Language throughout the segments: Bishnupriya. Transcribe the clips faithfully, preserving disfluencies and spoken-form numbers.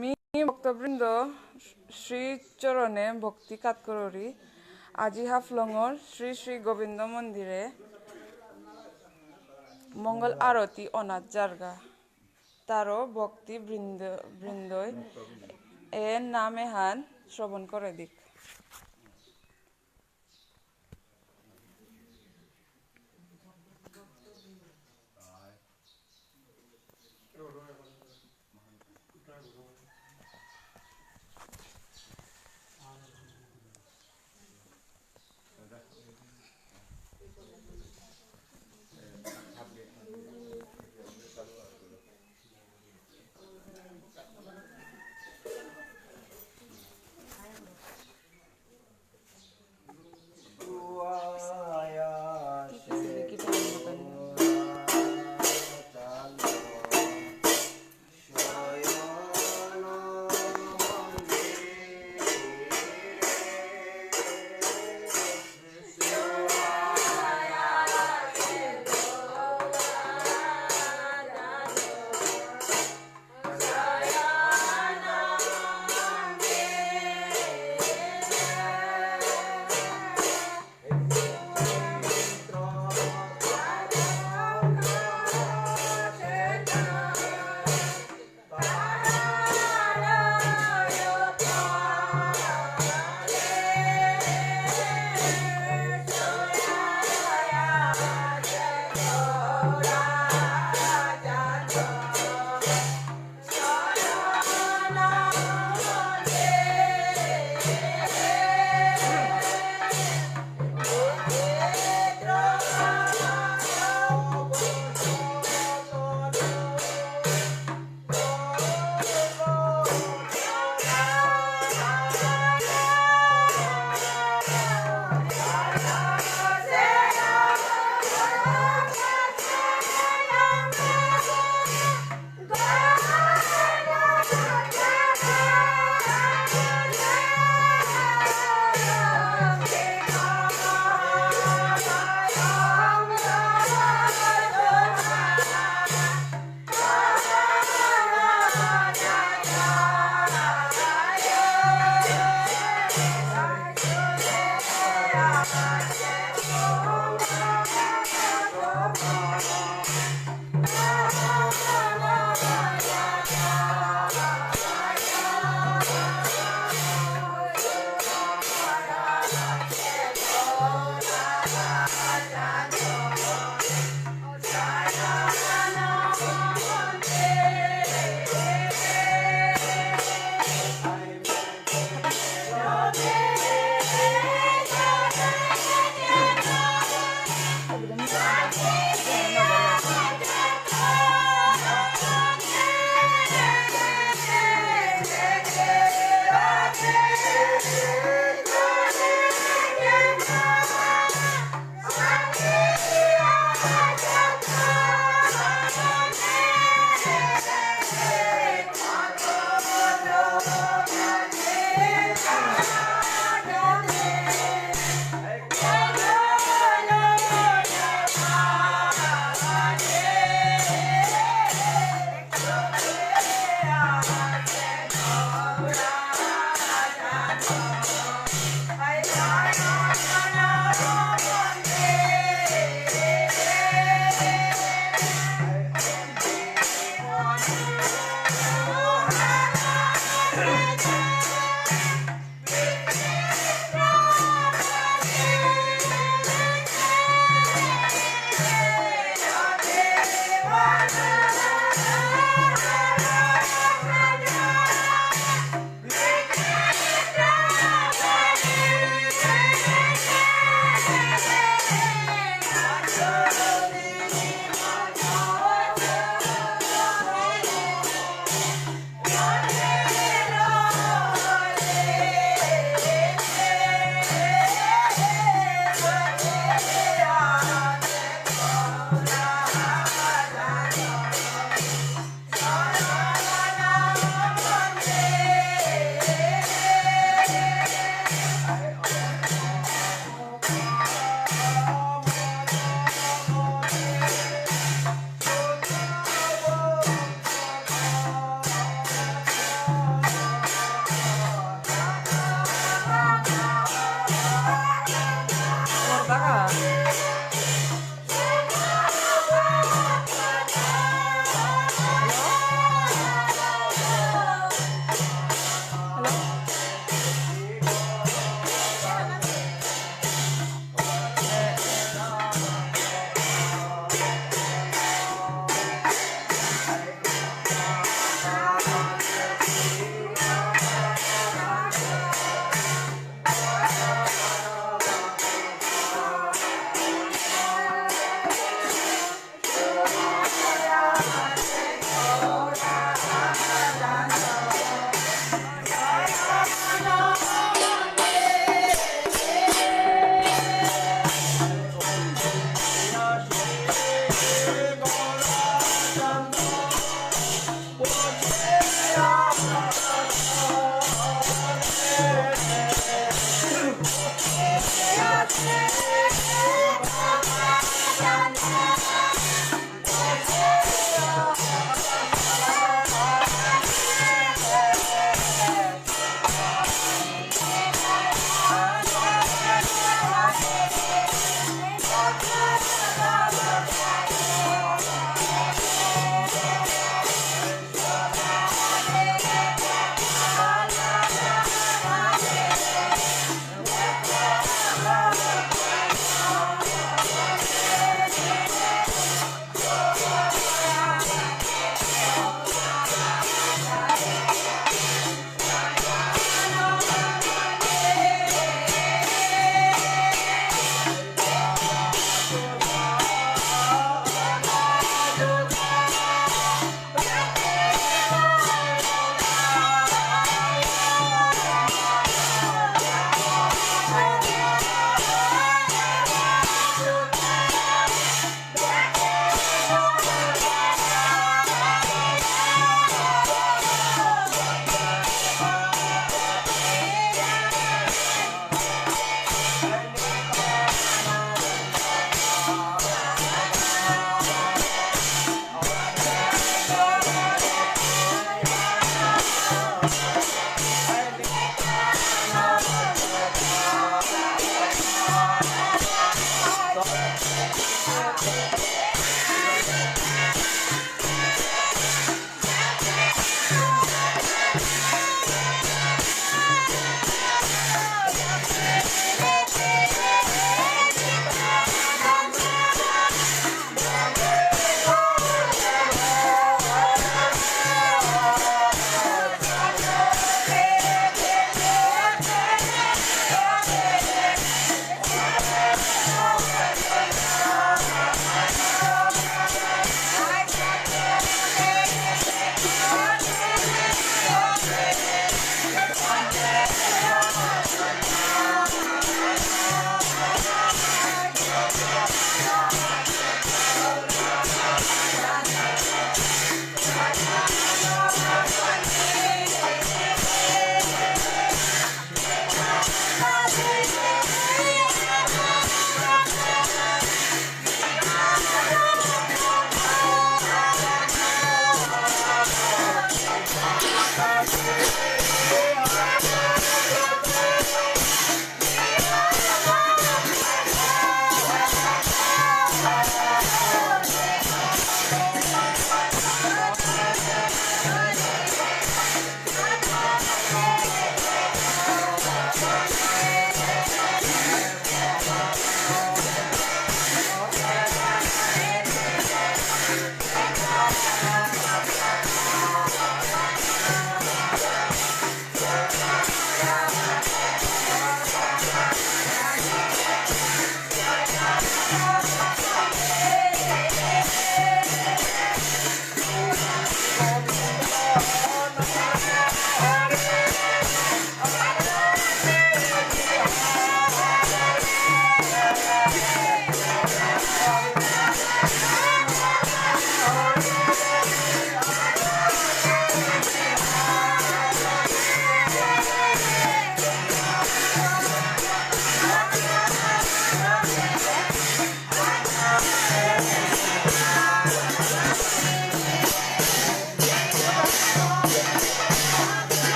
মি ভক্তবৃন্দ শ্রী চরণে ভক্তি কাত করুরি। আজি হাফলঙর শ্রী শ্রী গোবিন্দ মন্দিরে মঙ্গল আরতি অনাথ জারগা। তারও ভক্তি বৃন্দ, বৃন্দই এ নাম এহান শ্রবণ করে দিক।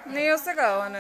Ni yo se acabó, ¿no?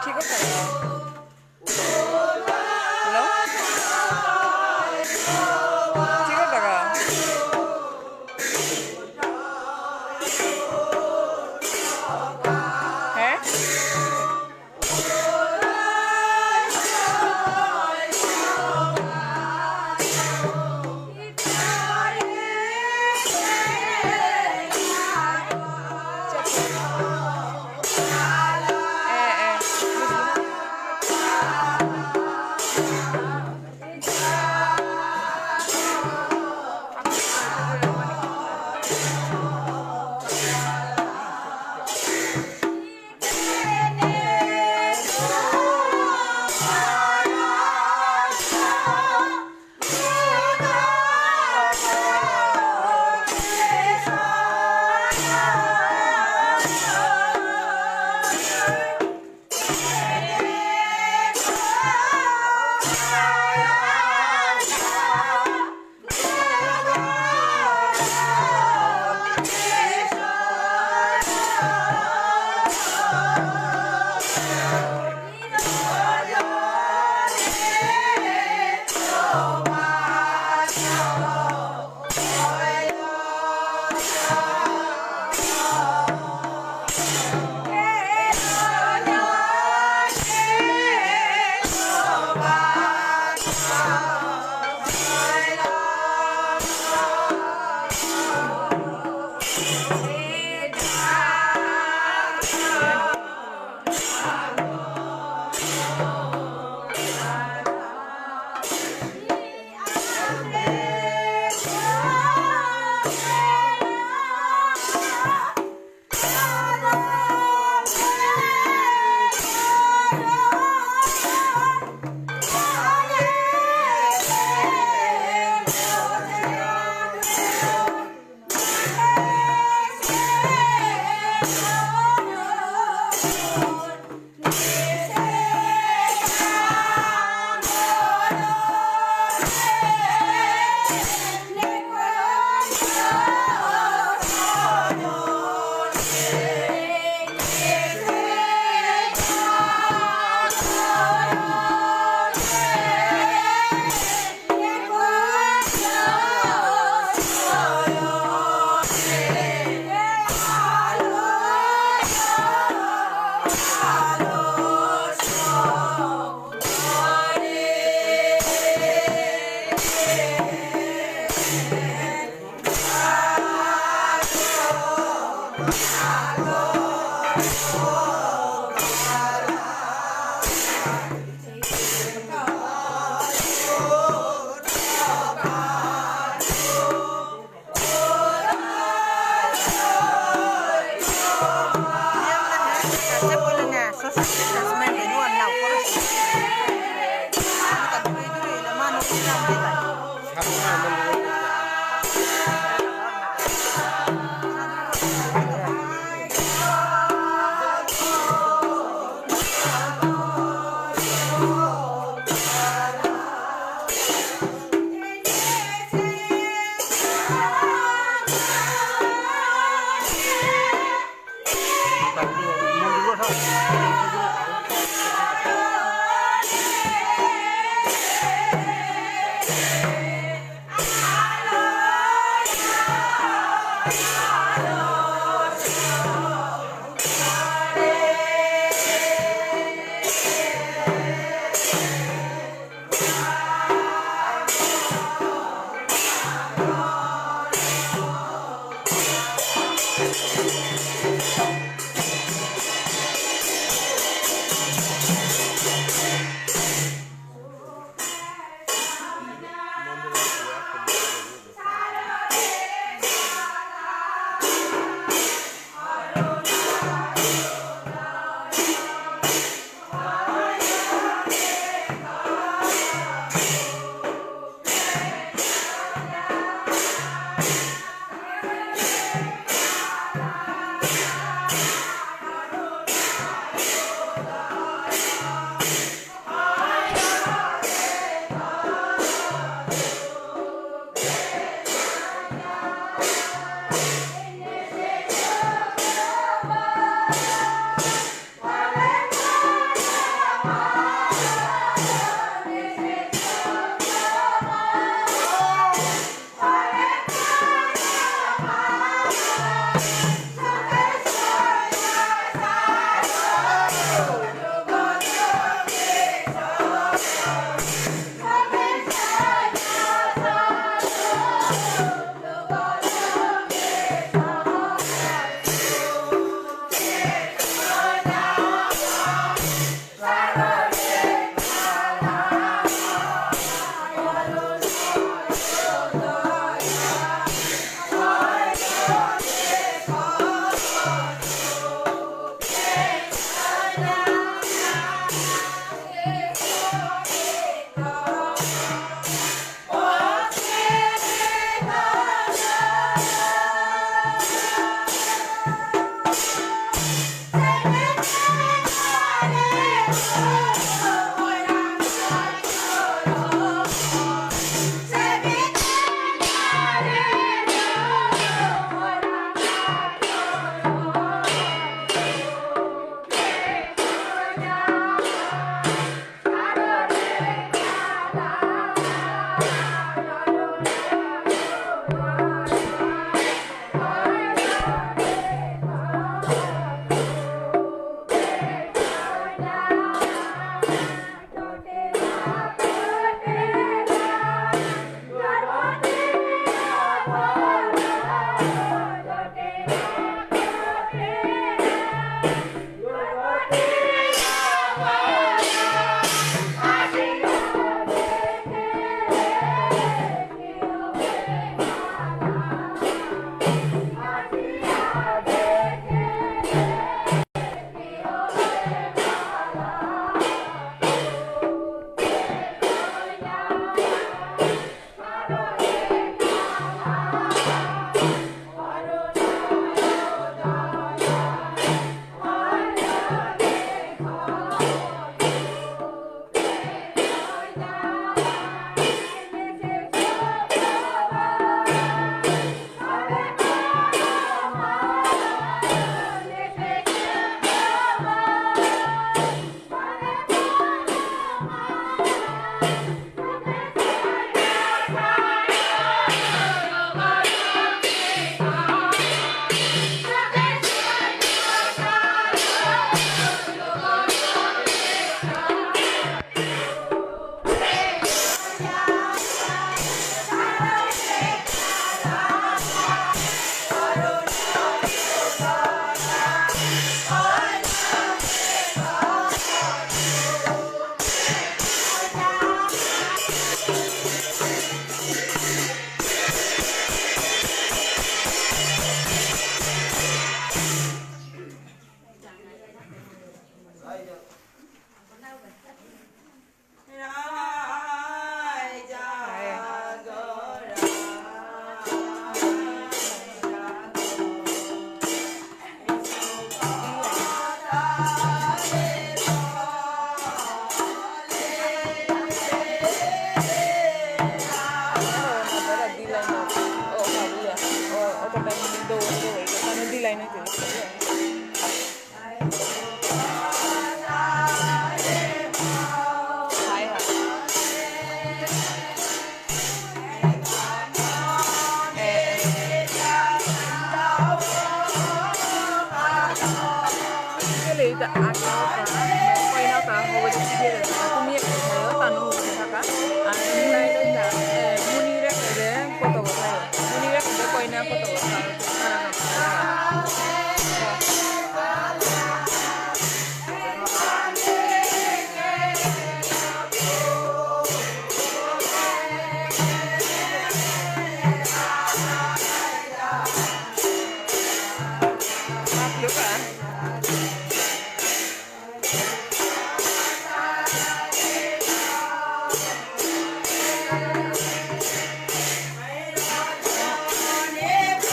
ঠিক আছে। হ্যালো? ঠিক আছে, কাকা। হ্যাঁ?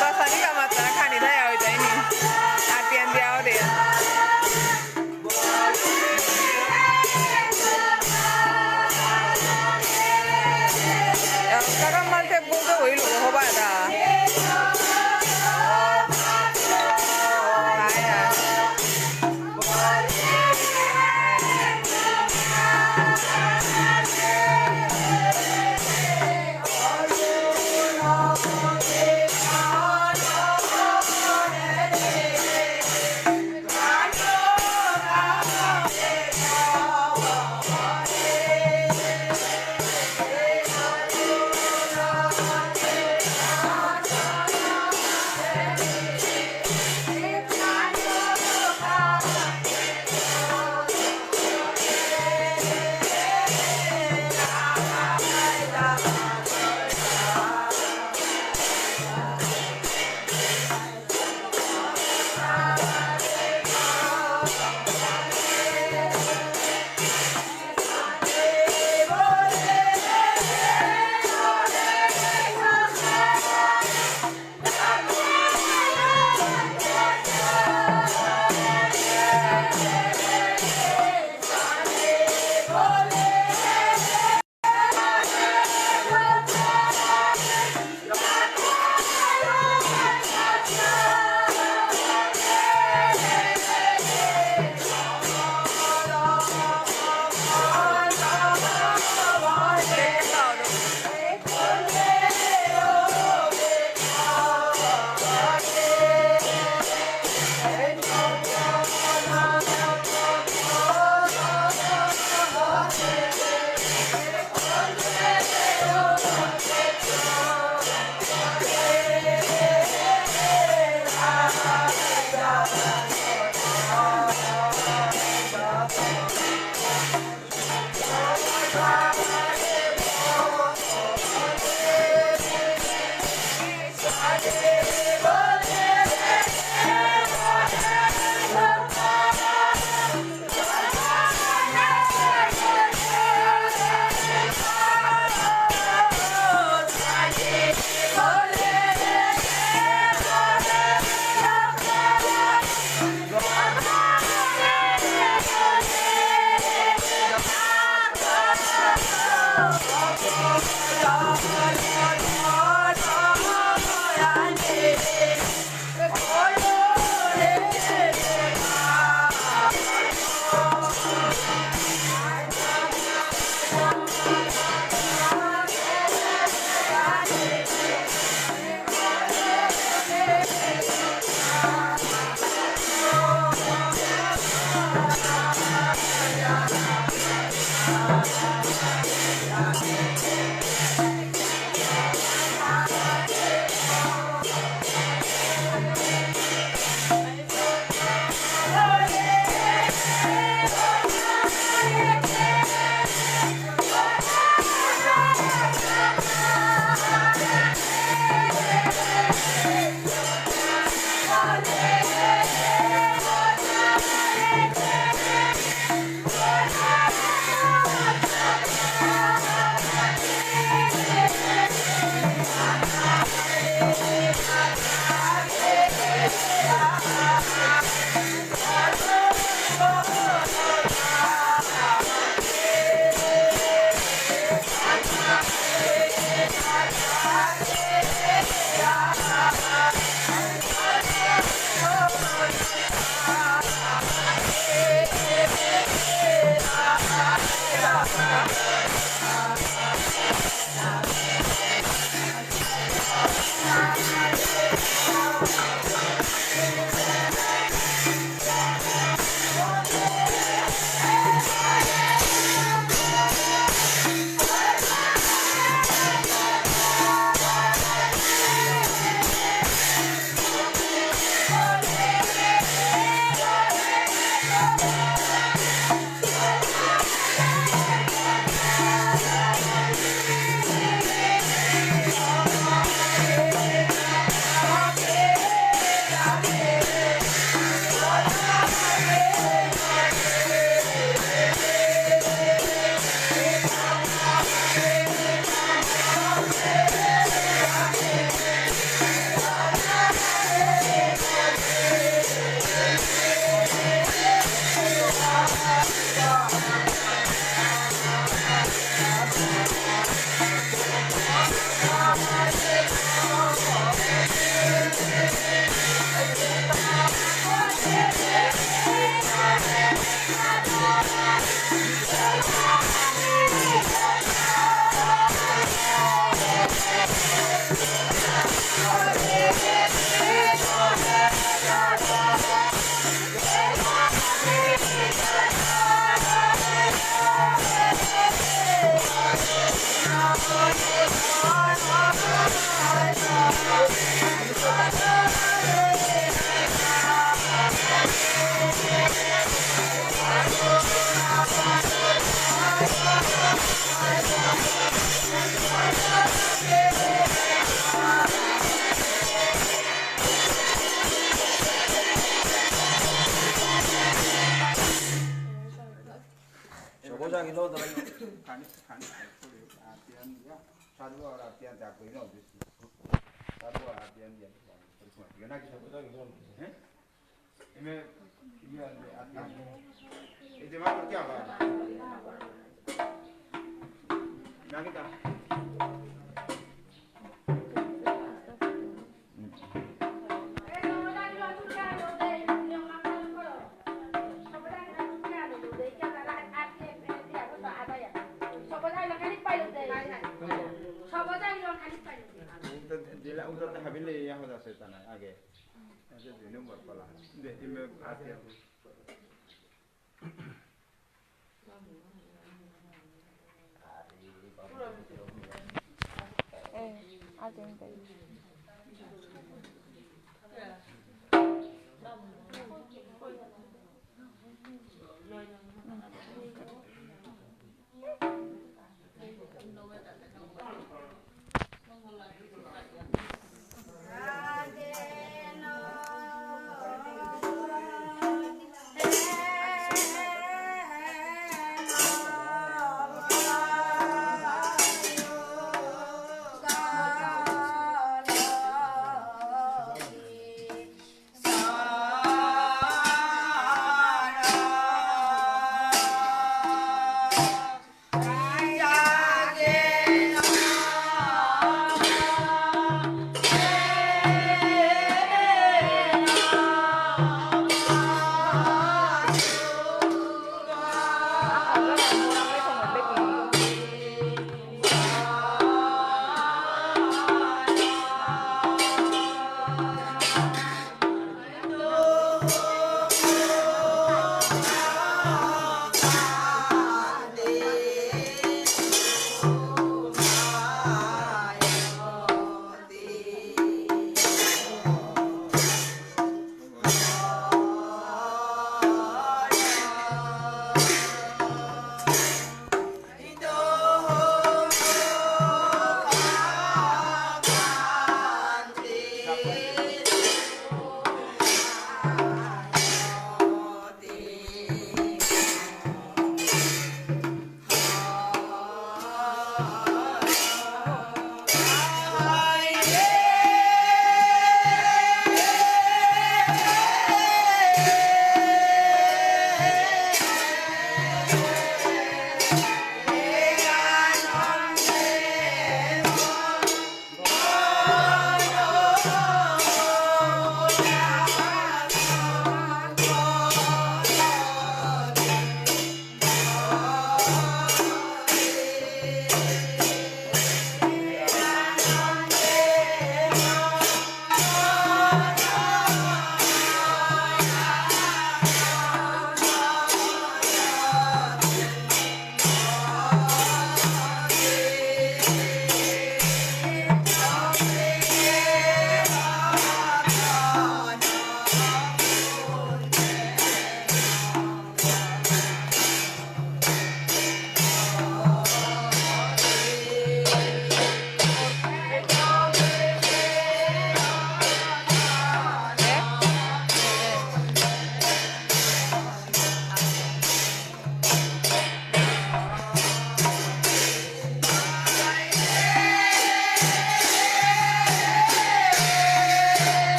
Basani ka mata kani daya hoy taini. Atian dia ode. সবজা গিলো ধরে খানি খানি করে আতিয়ান দিয়া সাধু আর আতিয়ান তা কই না, সাধু আর আতিয়ান দিয়া। না কি সবজা গিলো? হ্যাঁ? এমে ইয়া আতিয়ান। এই যে মা কি আবার? দিলা উদা হাবিলে ইয়া হদা সে তানা আগে। আচ্ছা, দুই নম্বর পালা। দে, ইমে আগে।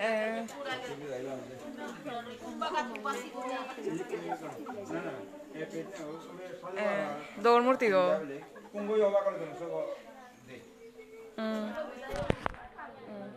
Eh, eh, দৌড় মূর্তি গো। Mm. Mm.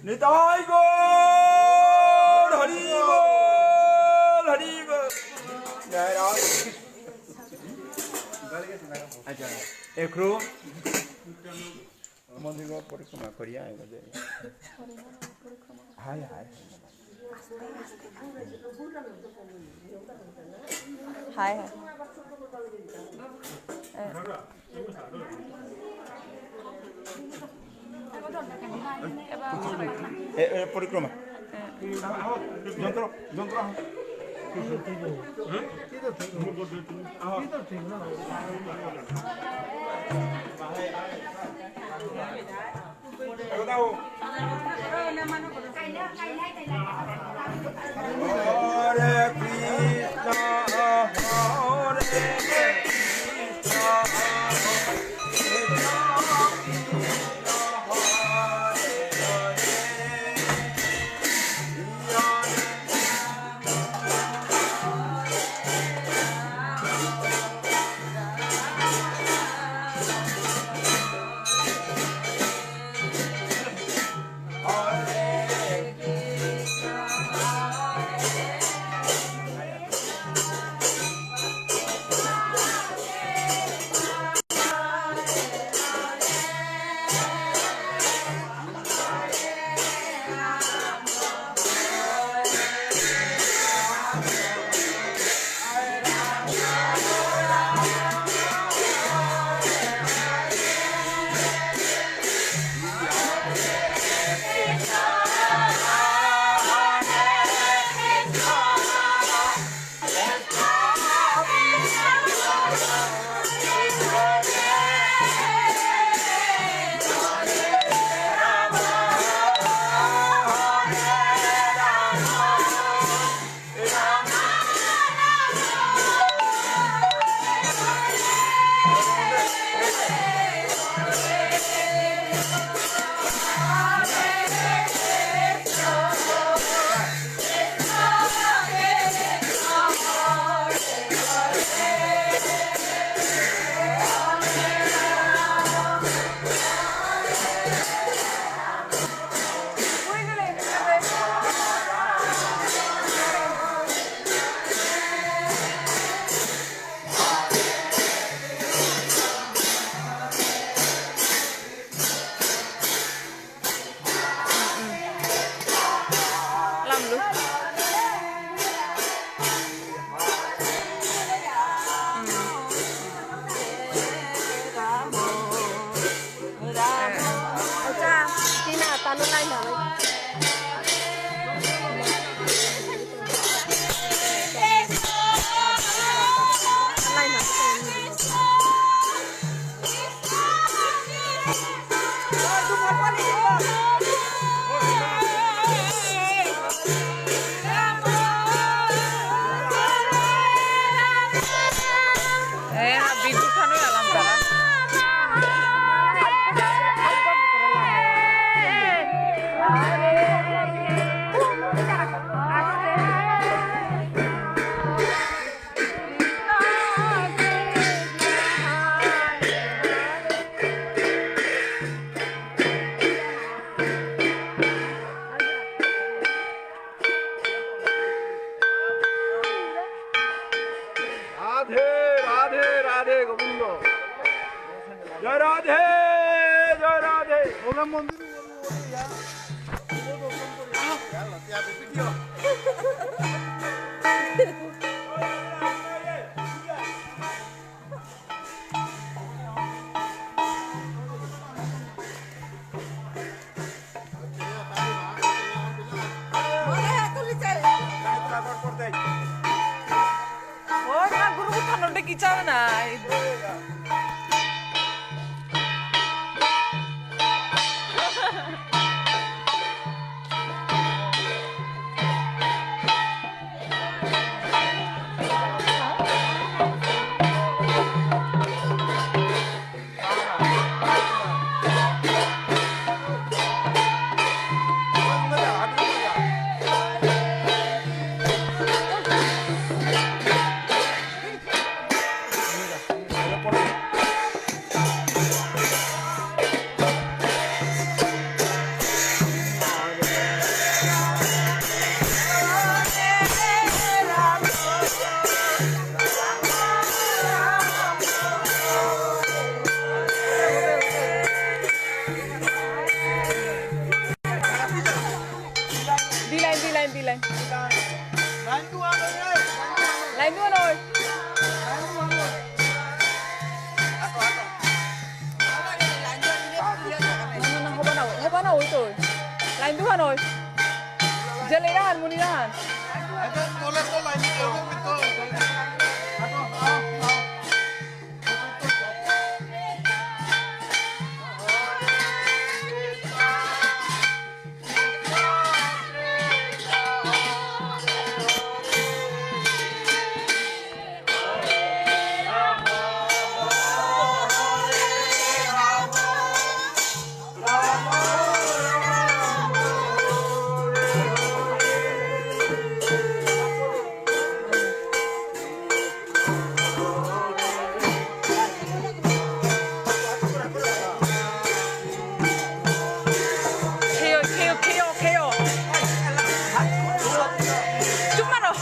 নিতাই গৌর হরি বল, হরি বল। জয় রাধে। আচ্ছা, একটু মন্দির পরিক্রমা করিয়া আইব যে। হাই, হাই। হাই, হাই। এ। এ, এ, পরিক্রমা। এ। যন্ত্র, যন্ত্র আহ। হরে কৃষ্ণ, হরে কৃষ্ণ, কৃষ্ণ কৃষ্ণ, হরে হরে। রাধে, রাধে, রাধে, গোবিন্দ। জয় রাধে, জয় রাধে। ওরা মন্দির নটে কি চাও নাই? Di line, di line, di line. Line two ano? Ano na, hoba na, hoba na, ito. Line two ano? Jale rahan, muni rahan. খেয়ো, খেয়ো, খেয়ো, খেয়ো। চুপ মারো।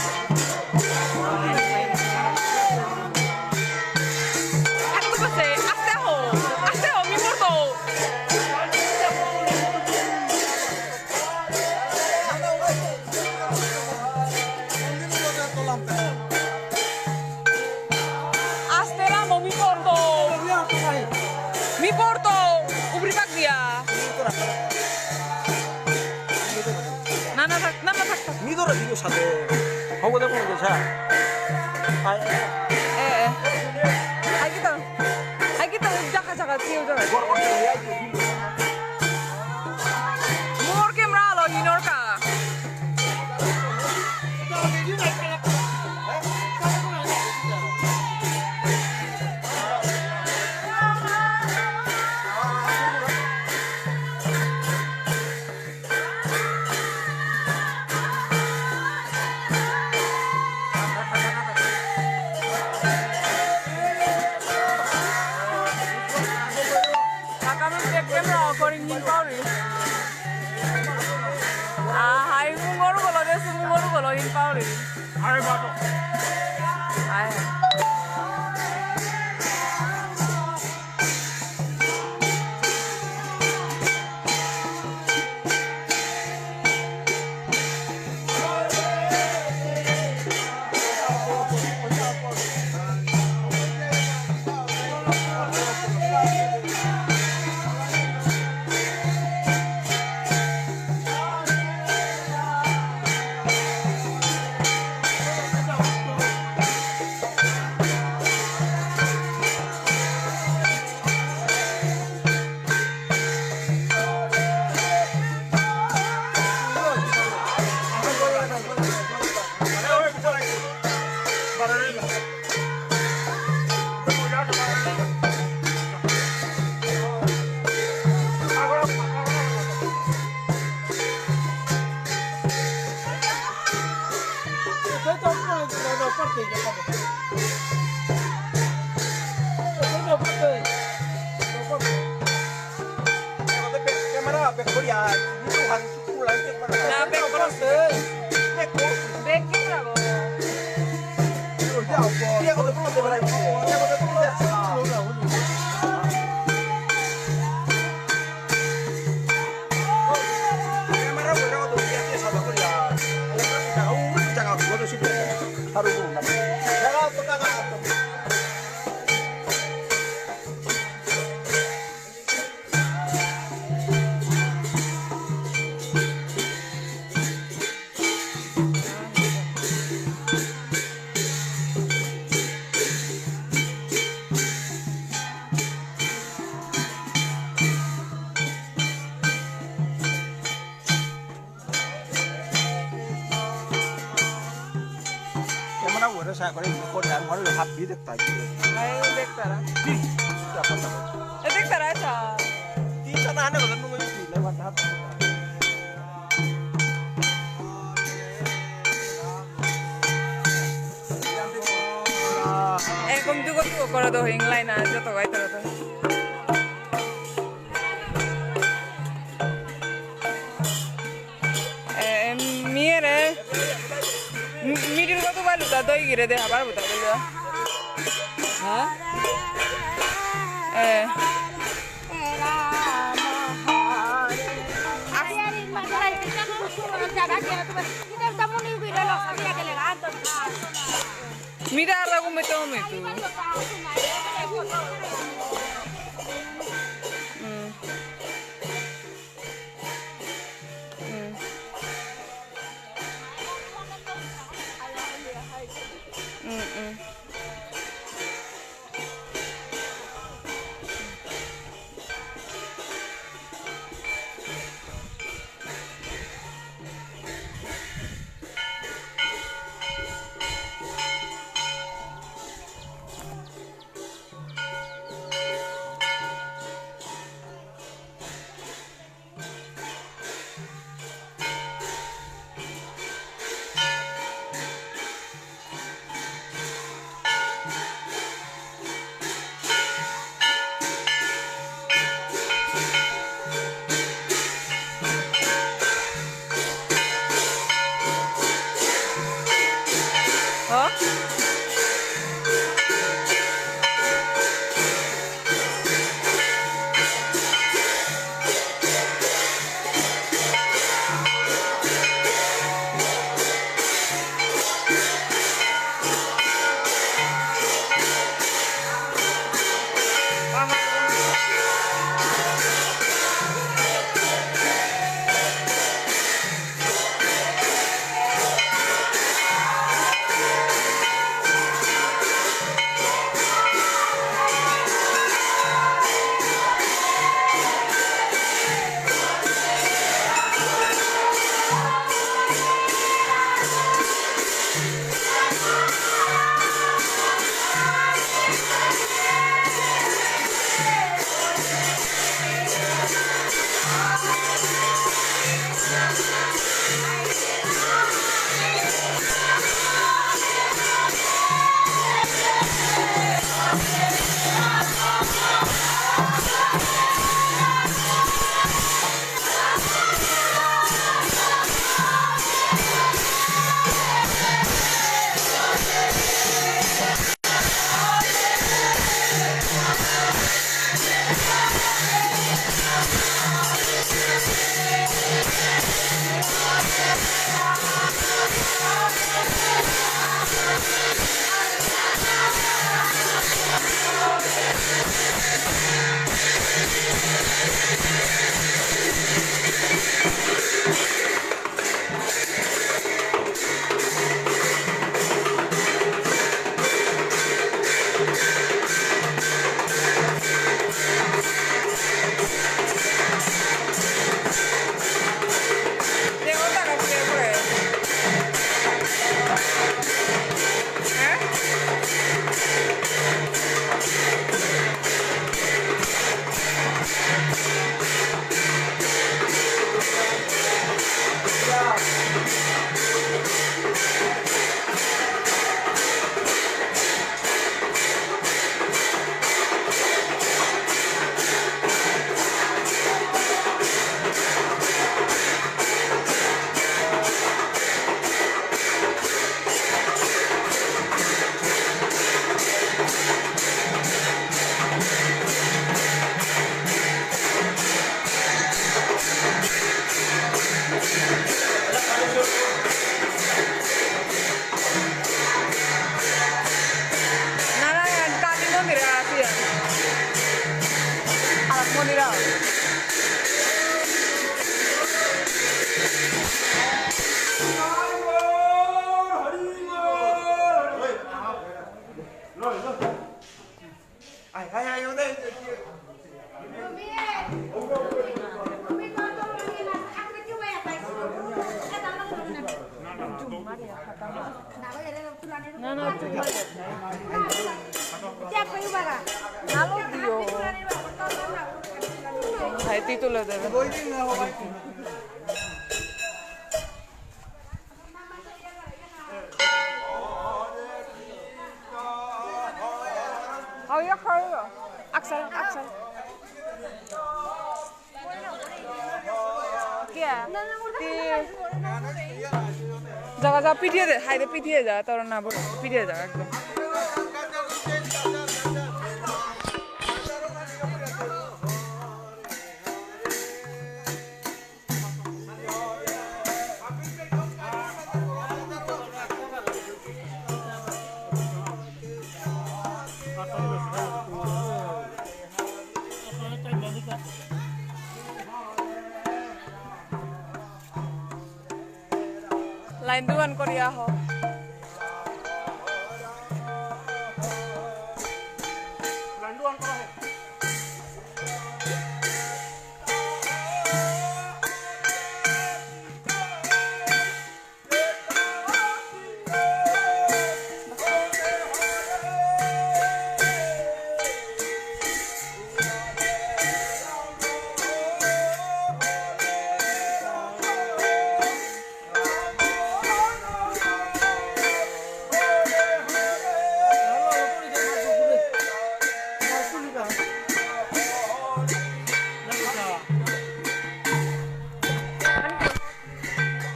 থাকতে বসে, আস্তে হো, আস্তে হো, মি পড়তো। Astela mo mi porto. Mi porto. Ubri bak dia. Nana thak, nana thak, thak. Midor video sate. Hobo de kono desa. Ai. Eh, eh. Ai kita. Ai kita jaga jaga tiu jaga. Mor camera lo inor ka. Kaka mi back camera off করি হিন পাউরি। আ, হাই মুঙর গলো দেসু, মুঙর গলো হিন পাউরি। আরে বাবা। আয়। Camera back করিয়া, video হান শুরু লাগছে। না, back করো। Back করো। Back কি করবো? Camera বন্ধ করে দিয়ে সাদা করিয়া। জায়গা, জায়গা, বড় শিল্প। আর ওগুলো না। জায়গা তো টাকা। Sa ko rin ko na mo lo happy de ta. Ay, দেখতারা। এ দেখতারা, আচ্ছা। Di sa na na ko nung yung sila, what happened? এরকম যুগ যুগ করে তো হিংলাই না, যত গাইতে হতো। এ, মিয়েরে, মি-, মিডিল কত বালু তা দই গিরে দেহা পারবো তা বললো। হ্যাঁ? এ। মিরা আর রাগু মেতে ও মেতু। হুম। হুম। হুম, হুম। নারায়ণ কালী মন্দিরে আসি আমি। আর মন্দিরে আসি। না, না, ভাই, তুই তুলে দেবে। How you call? Axel, Axel. কিয়া? তি জাগা যা, পিঠিয়ে দে, হাইরে পিঠিয়ে যা, তোর না বল, পিঠিয়ে যা একদম। লাইন দুহান করিয়া আহ।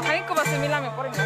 Ay, como se me la me por acá.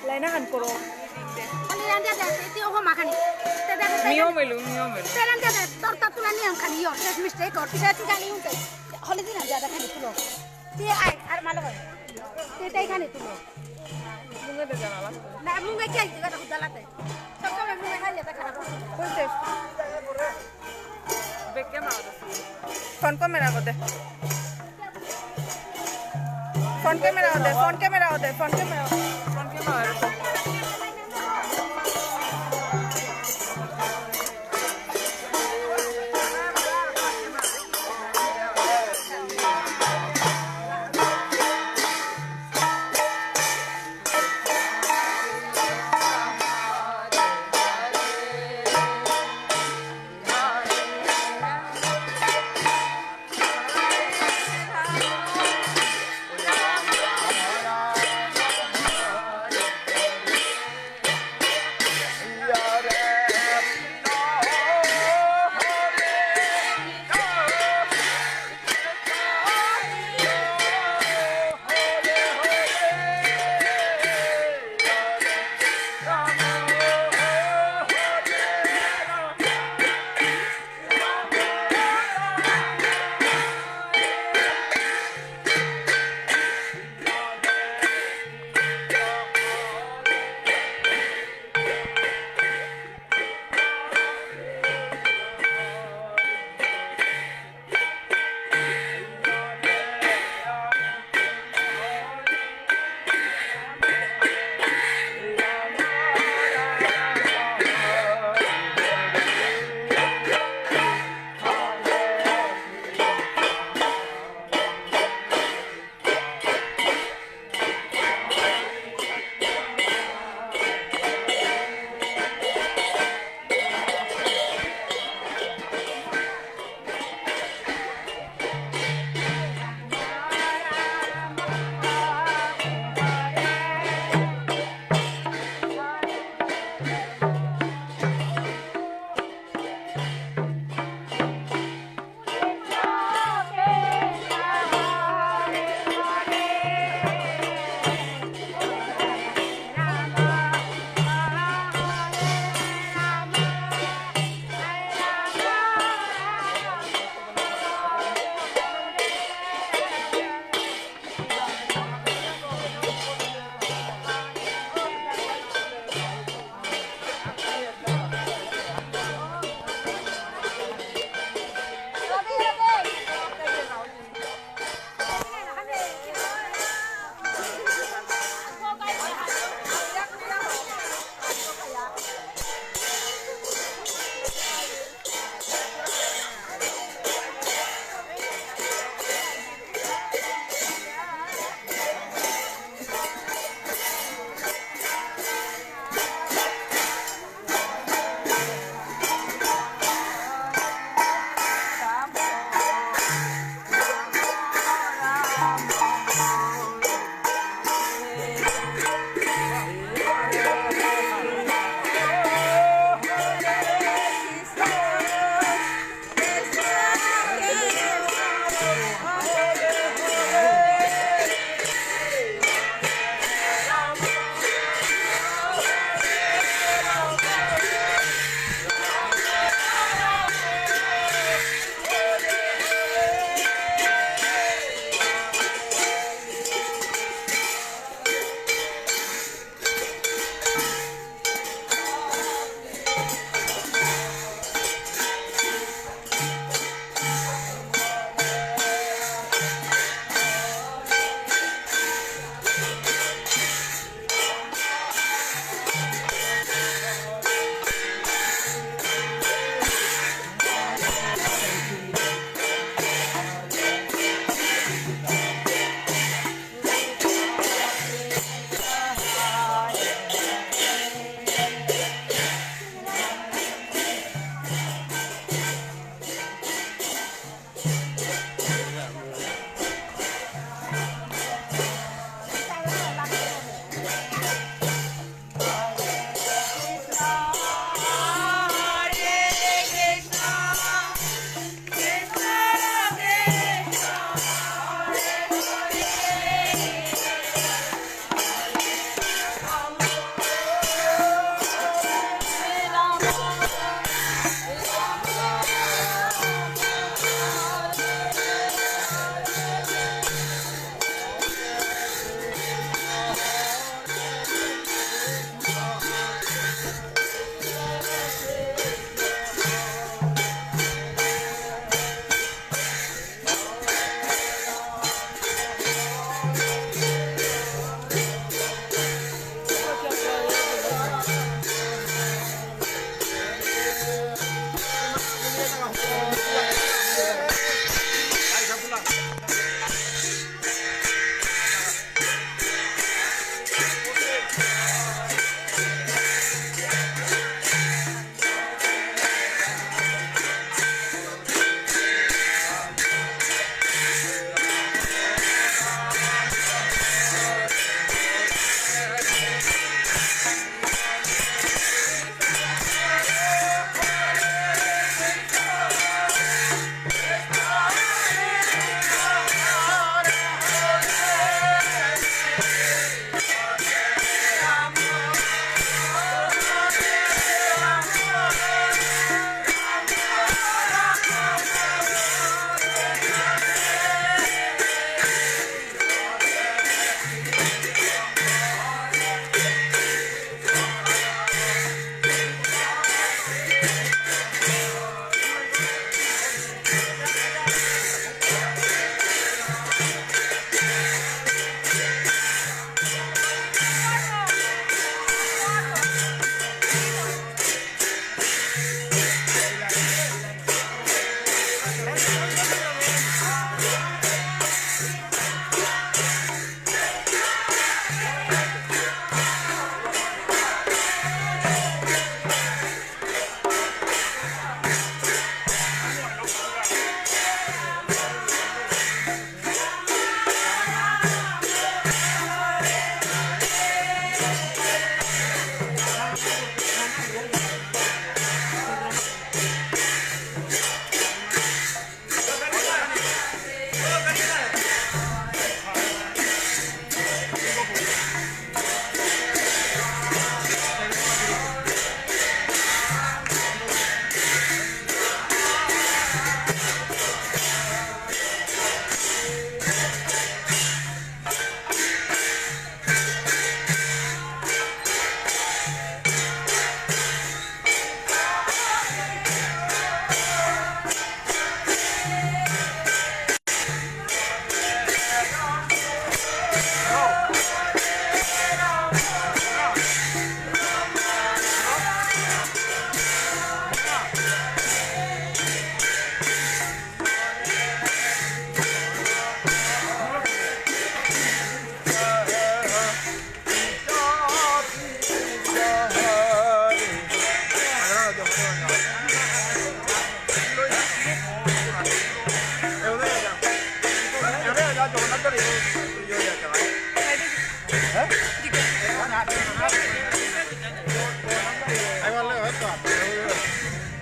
লাইনা হান করো। খালি রান্দা দে, এটি ওহো মাখানি। তে দে, দে, দে। মিও মেলু, মিও মেলু। তে রান্দা দে, তোর তো তুলা নিয়ম খানি, ইয়ো, শেষ মিস্টেক কর। পিছে তুই জানি উনতে। হলে দিন রান্দা দে খানি তুলো। তে আয়, আর মালো হয়। তে তাই খানি তুলো। মুঙে দে জানা লাগতো। না, মুঙে কি আইতে, কথা হুদালাতে। সব সময় মুঙে খাইলে তা খারাপ হয়। কোন শেষ? Back camera দে। Front camera দে। Front camera দে, front camera দে, front camera। Front camera দে।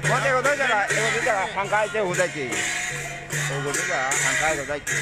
মতে কথা যারা, এ কথা যারা, ফাঙ্কা আইতে উদাইছে। ও কথা যারা, ফাঙ্কা আইতে উদাইছে।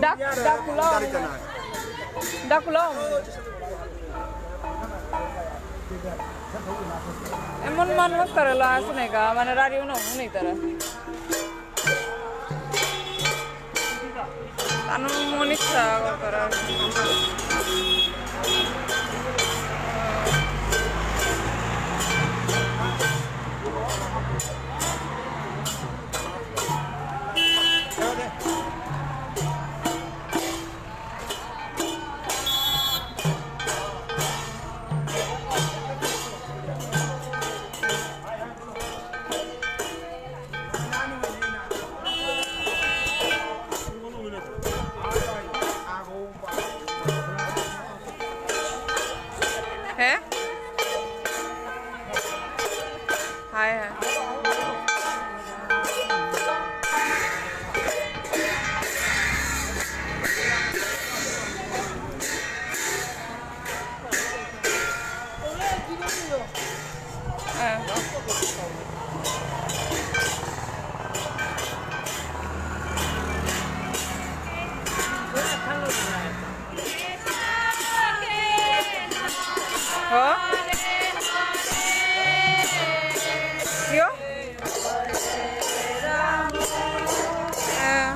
ডাক, ডাক লও। ডাক লও। এমন মানুষ করে লো আসে নাকি? মানে রাডিও না, নেই তারা। তানু মনিক সাগর করার। হে? হায় হায়। হ্যাঁ। হ্যাঁ? কিয়? হ্যাঁ।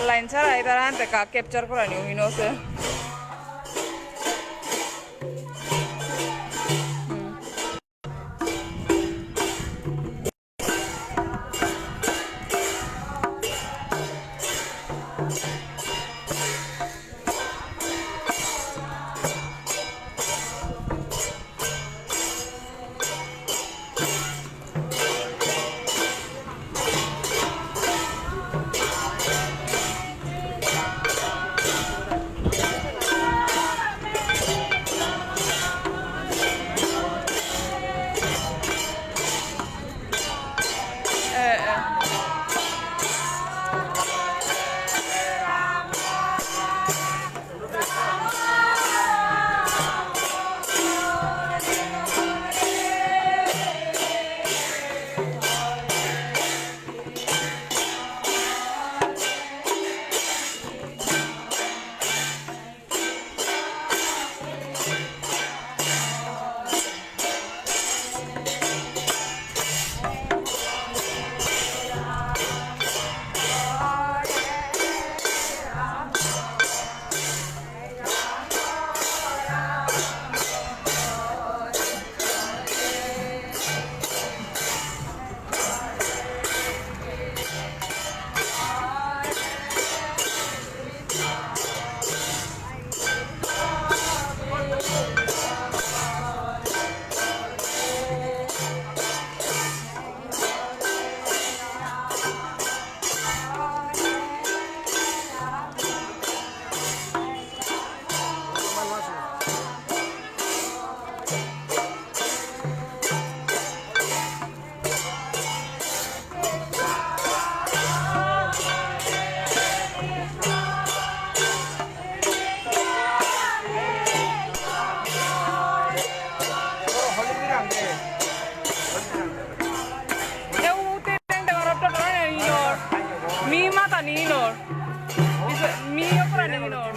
লাইন ছাড়া এটার আনতে কা ক্যাপচার করা নিও হিনোসে। Mi mata ni inor. Mi okra ni inor.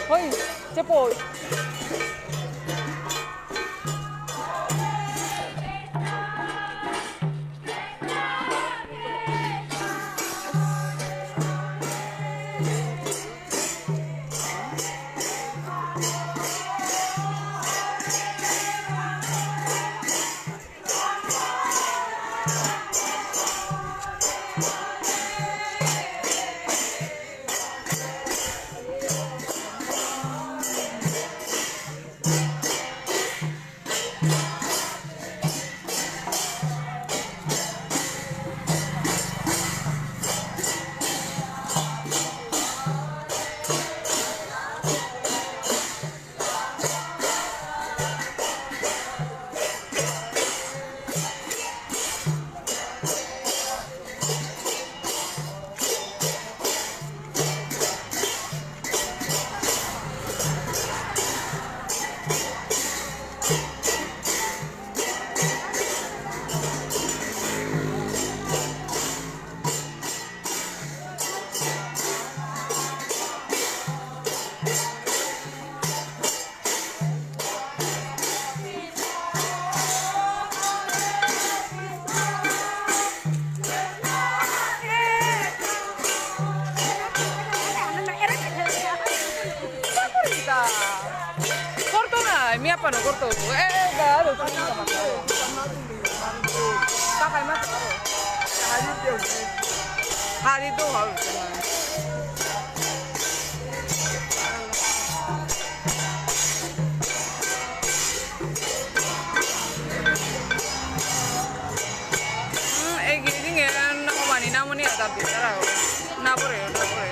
Hoy, chepoy. Corto na, mi apa no corto. Eh, claro. Papá, mata. Hari tu, hari tu. তার ভিতরে না পড়ে, না পড়ে।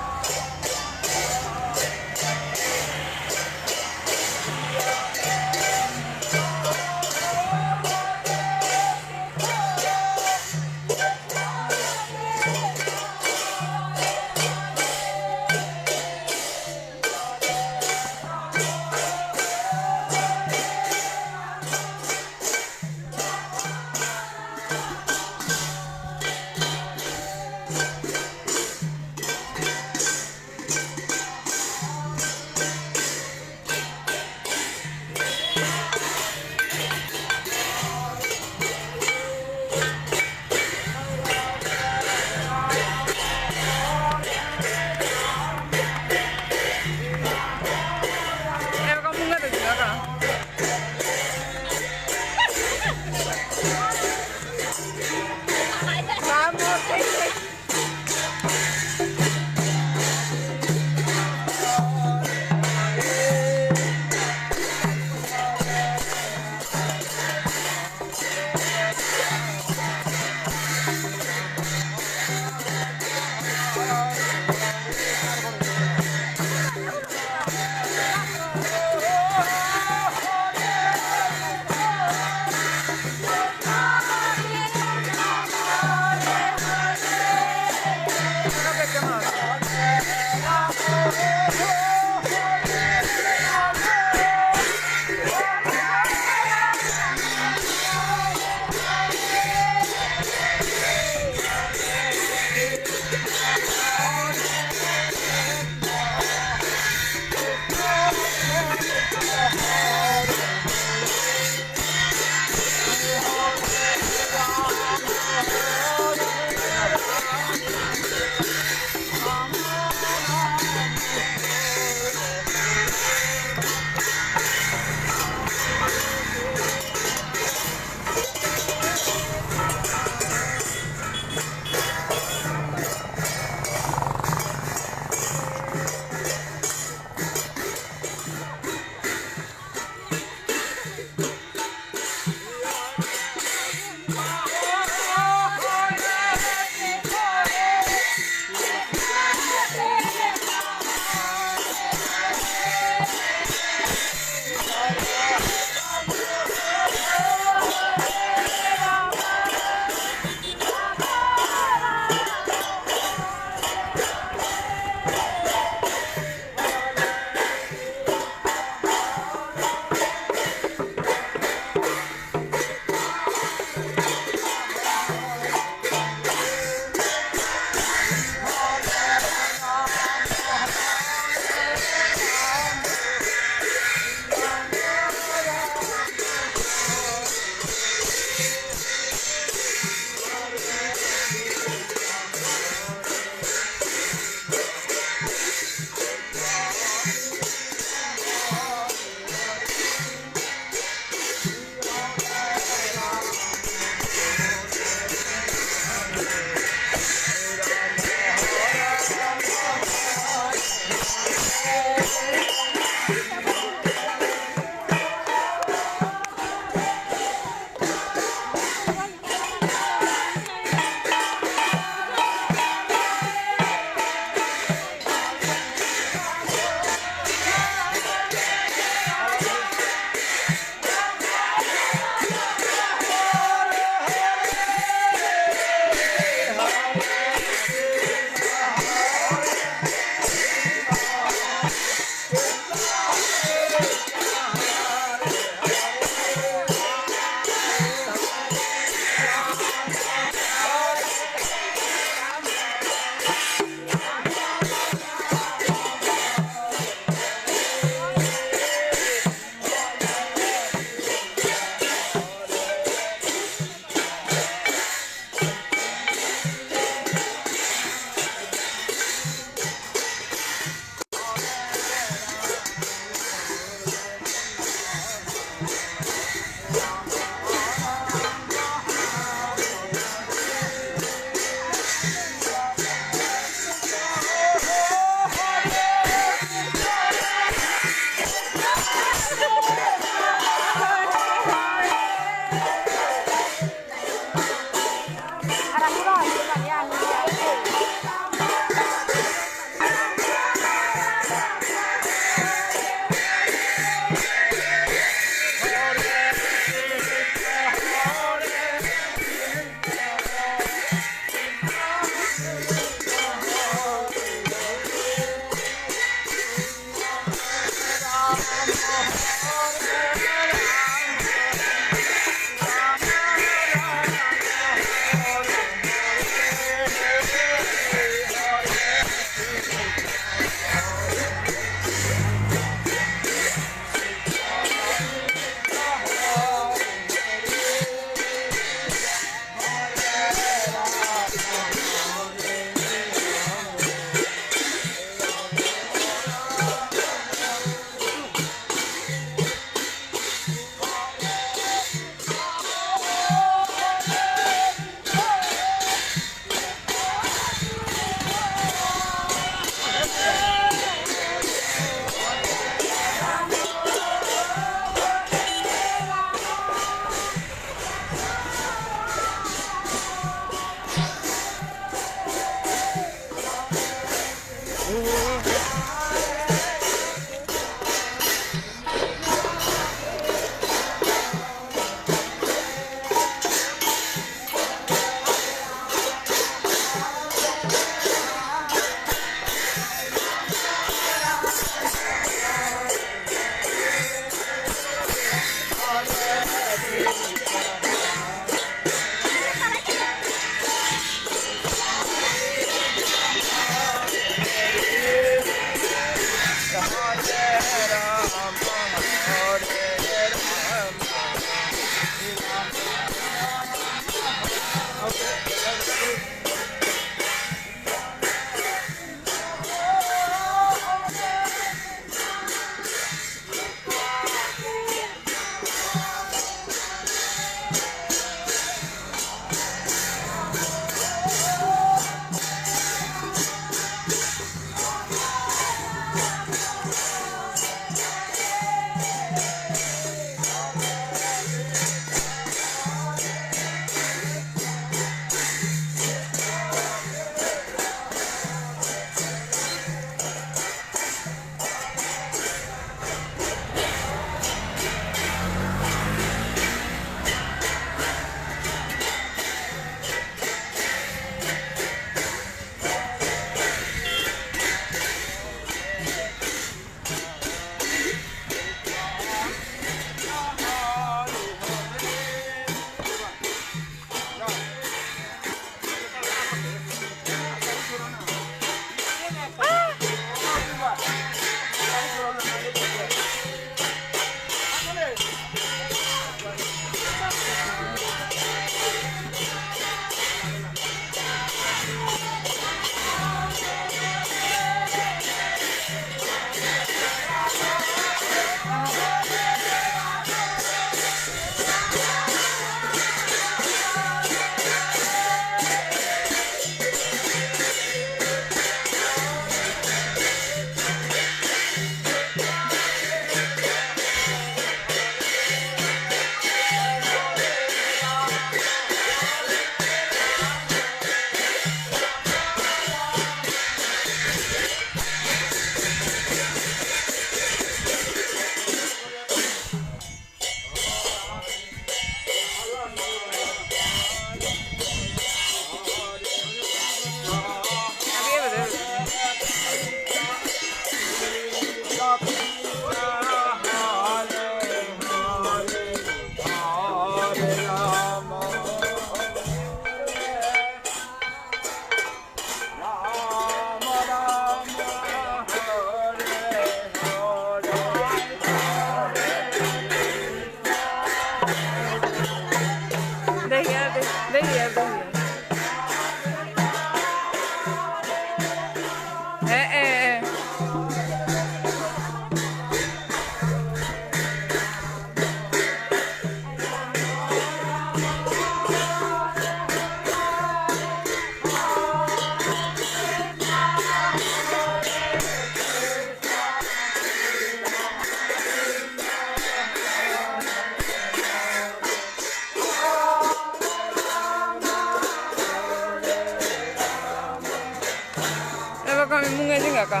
টাকা।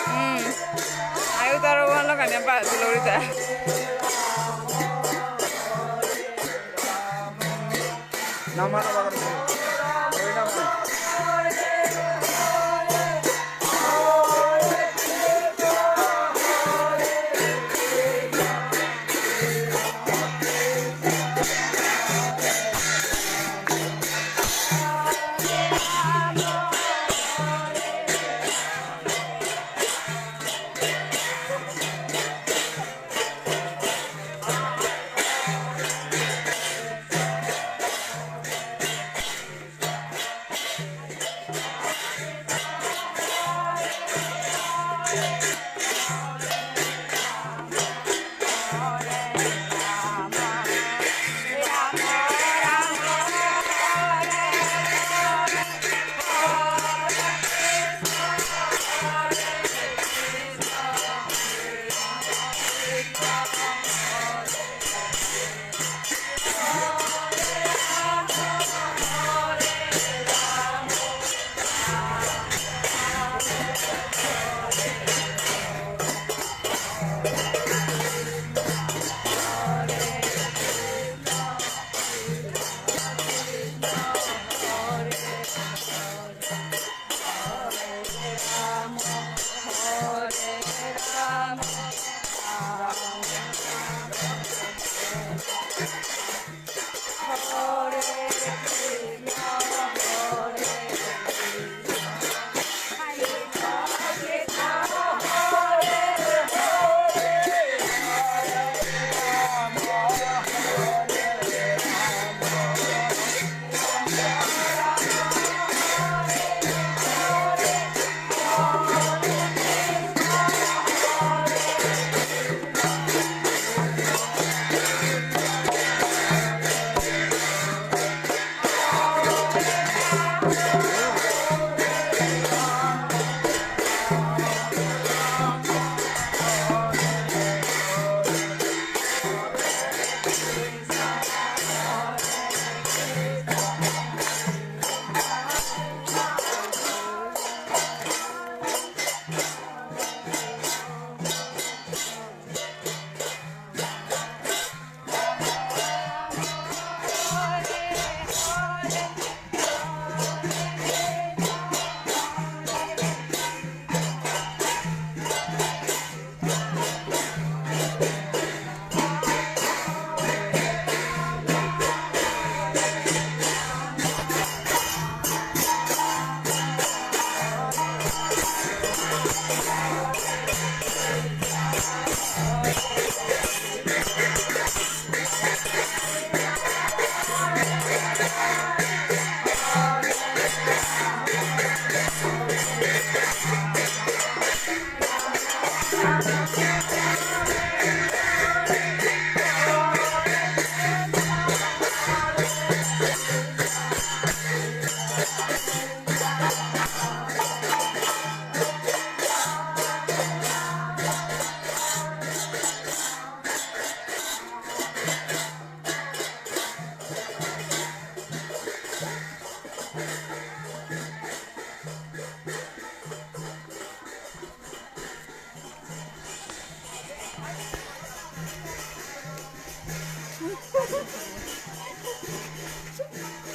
হুম। আয়ু তার ওয়ালা কানে পা দুলরিতা।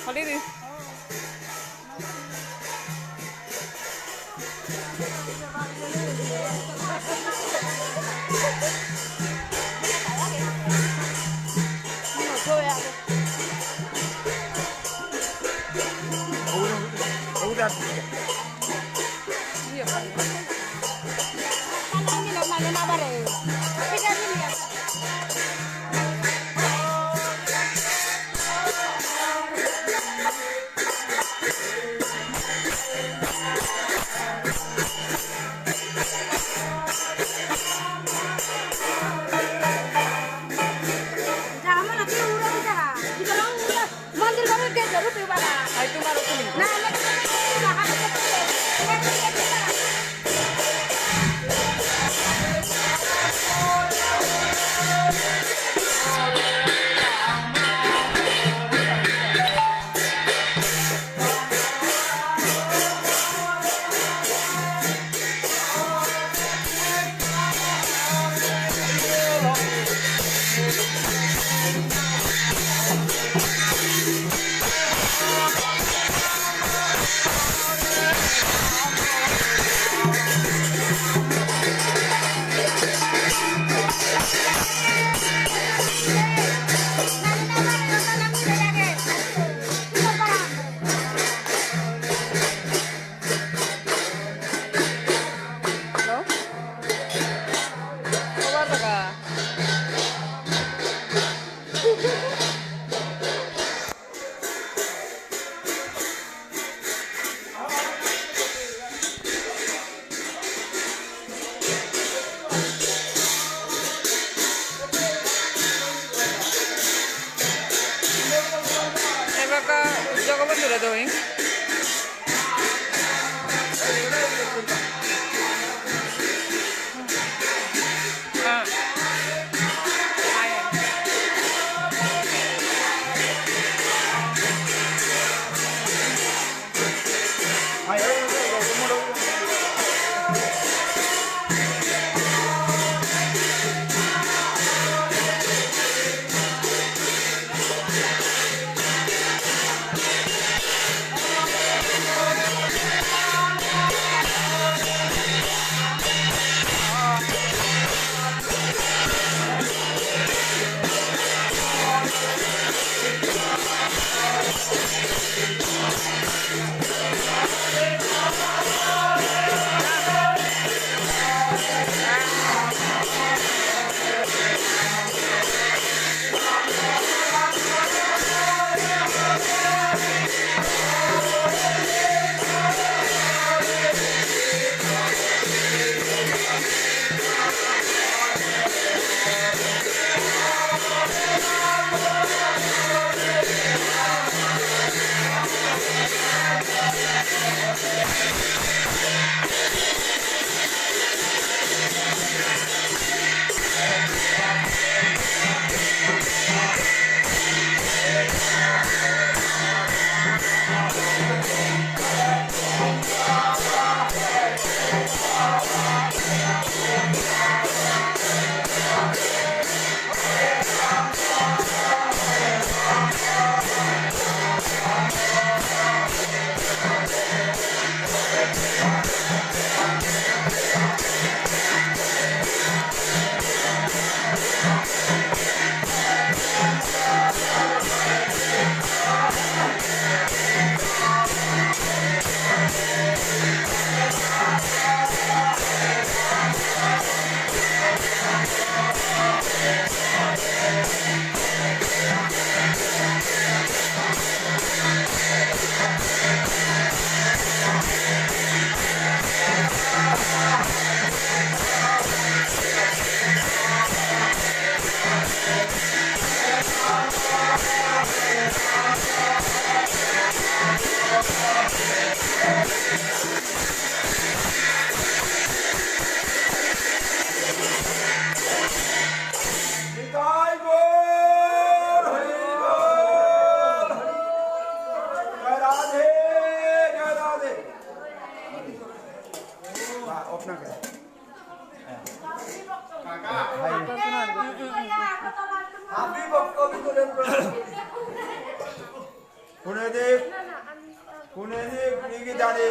Holiday. What are they doing? Ah. Nitai গৌর হরি বল। জয় রাধে, জয় রাধে। বা, আপনাকে। হাই। আপনি বক্তব্য করেন। পুনেদি, পুনেদি গিরিগিথানি।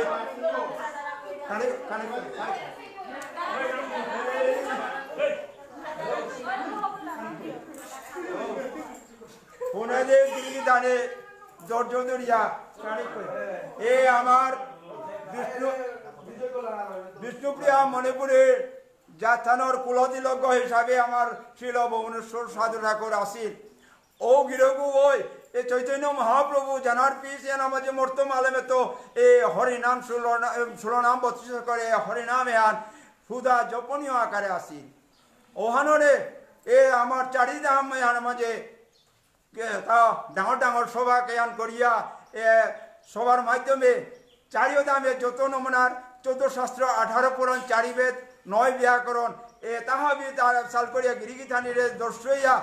কানে, কানে, কানে। পুনেদি গিরিগিথানি দর্জ দরিয়া। কানে কই। এ আমার বিষ্ণু, বিষ্ণুপ্রিয়া মণিপুরীর জাতহানর কুলতিলক হিসাবে আমার শ্রীল ভুবনেশ্বর সাধু ঠাকুর আছিল। ও গিরকগই, এ চৈতন্য মহাপ্রভু জানার পিস এহান মাঝে মর্ত মালেমে তো এ হরিনাম ষোলো না-, এ ষোলো নাম বত্রিশ করে হরিনাম এহান হুদা জপনীয় আকারে আসিল। ওহানরে এ আমার চারি ধাম এহান মাঝে কে তা ডাঙর ডাঙর সভা কেহান করিয়া এ সভার মাধ্যমে চারিও ধামে যত নমুনার চৌদ্দ শাস্ত্র আঠারো পুরাণ চারি বেদ নয় ব্যাকরণ এ তাহাবি তার সাল করিয়া গিরিগিথানিরে দর্শইয়া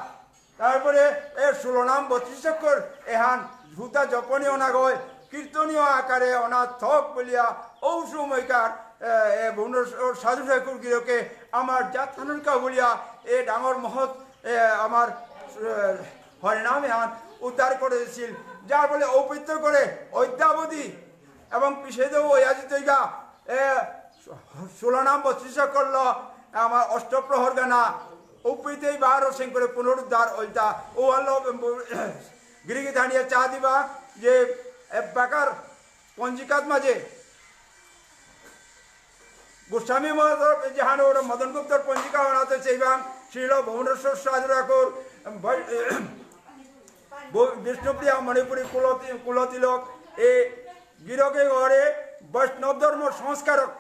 তারপরে এ ষোলো নাম বত্রিশ অক্ষর এহান হুদা জপনীয় নাগয় কীর্তনীয় আকারে অনা থক বুলিয়া ঔ সময়কার এ, এ, ভুবনেশ্বর সাধু ঠাকুর গিরকে আমার জাতহানর কা বুলিয়া এ ডাঙর মহৎ এ, আমার এ, হরিনাম এহান উদ্ধার করে দিছিল, যার ফলে ঔপিত্য করে অদ্যাবধি এবং পিছেদেও ওই আজি তৈগা এ, ষোলো নাম বত্রিশ করল আমার অষ্টপ্রহর গানা উপিতেই বারো সিং করে পুনরুদ্ধার ওইটা ও আলো গিরিগিথানিয়ে চা দিবা যে এবাকার পঞ্জিকাত মাঝে গোস্বামী মহাদেব যেহানো ওরা মদন গুপ্তর পঞ্জিকা হনাতে সেইবাং শ্রীল ভুবনেশ্বর সাধু ঠাকুর বৈ- ব- বিষ্ণুপ্রিয়া মণিপুরী কুলতি- কুলতিলক এ গিরকে ঘরে বৈষ্ণব ধর্ম সংস্কারক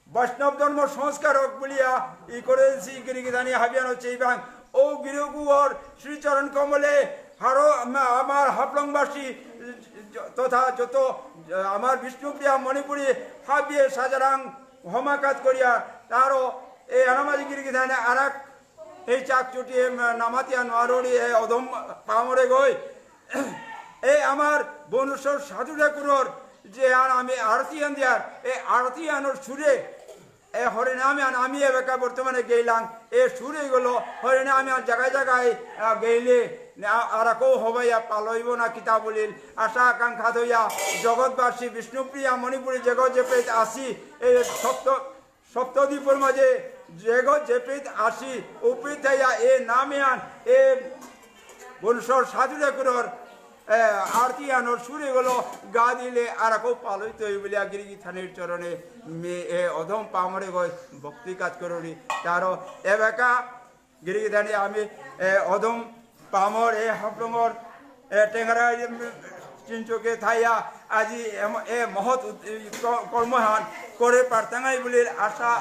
বৈষ্ণব ধর্ম সংস্কারক বুলিয়া ই করে শ্রী গিরিগিথানি হাবিয়ানো চেইবাং ও গিরকুবর শ্রীচরণ কমলে হারো আমা-, আমার হাফলংবাসী তথা যত আমার বিষ্ণুপ্রিয়া মণিপুরী হাবিয়ে সাজারাং হমাকাত করিয়া তারও এই আনামাজি গিরি গিথানি আরাক এই চাক চুটি নামাতিয়া নোয়ারুরি এ অধম পামরে গই। এ আমার বনুসর সাধু ঠাকুরর যে আর আমি আরতি আন দিয়ার, এ আরতি আনোর সুরে এ হরিনামে আন আমি এবাকা বর্তমানে গেইলাম। এ সুরে গেল হরিনামে আন জায়গায় জায়গায়, আহ, গেইলে আ-, আরাকো হবাইয়া পালইব না কিতা বলিল। আশা আকাঙ্ক্ষা থইয়া জগৎবাসী বিষ্ণুপ্রিয়া মণিপুরী জগৎ যে পেত আসি, এ সপ্ত সপ্তদ্বীপর মাঝে জগৎ যেপিত আসি, উপিত থাইয়া এ নামে আন, এ বংশর সাধু ঠাকুরর, এ, আরতি আনোর সুরে গেল গা দিলে আরাকো পালই তৈ বলিয়া গিরি গিথানির চরণে মে এ অধম পামরে গই ভক্তি কাজ করুরি। তারও এবাকা গিরি গিথানি আমি, এ, অধম পামর এ হাফলঙর, এ, টেঙারা, এ, চিঞ্চকে থাইয়া আজি এম-, এ মহৎ উত-, ই ক-, কর্মহান করে পারতাঙাই বুলির আশা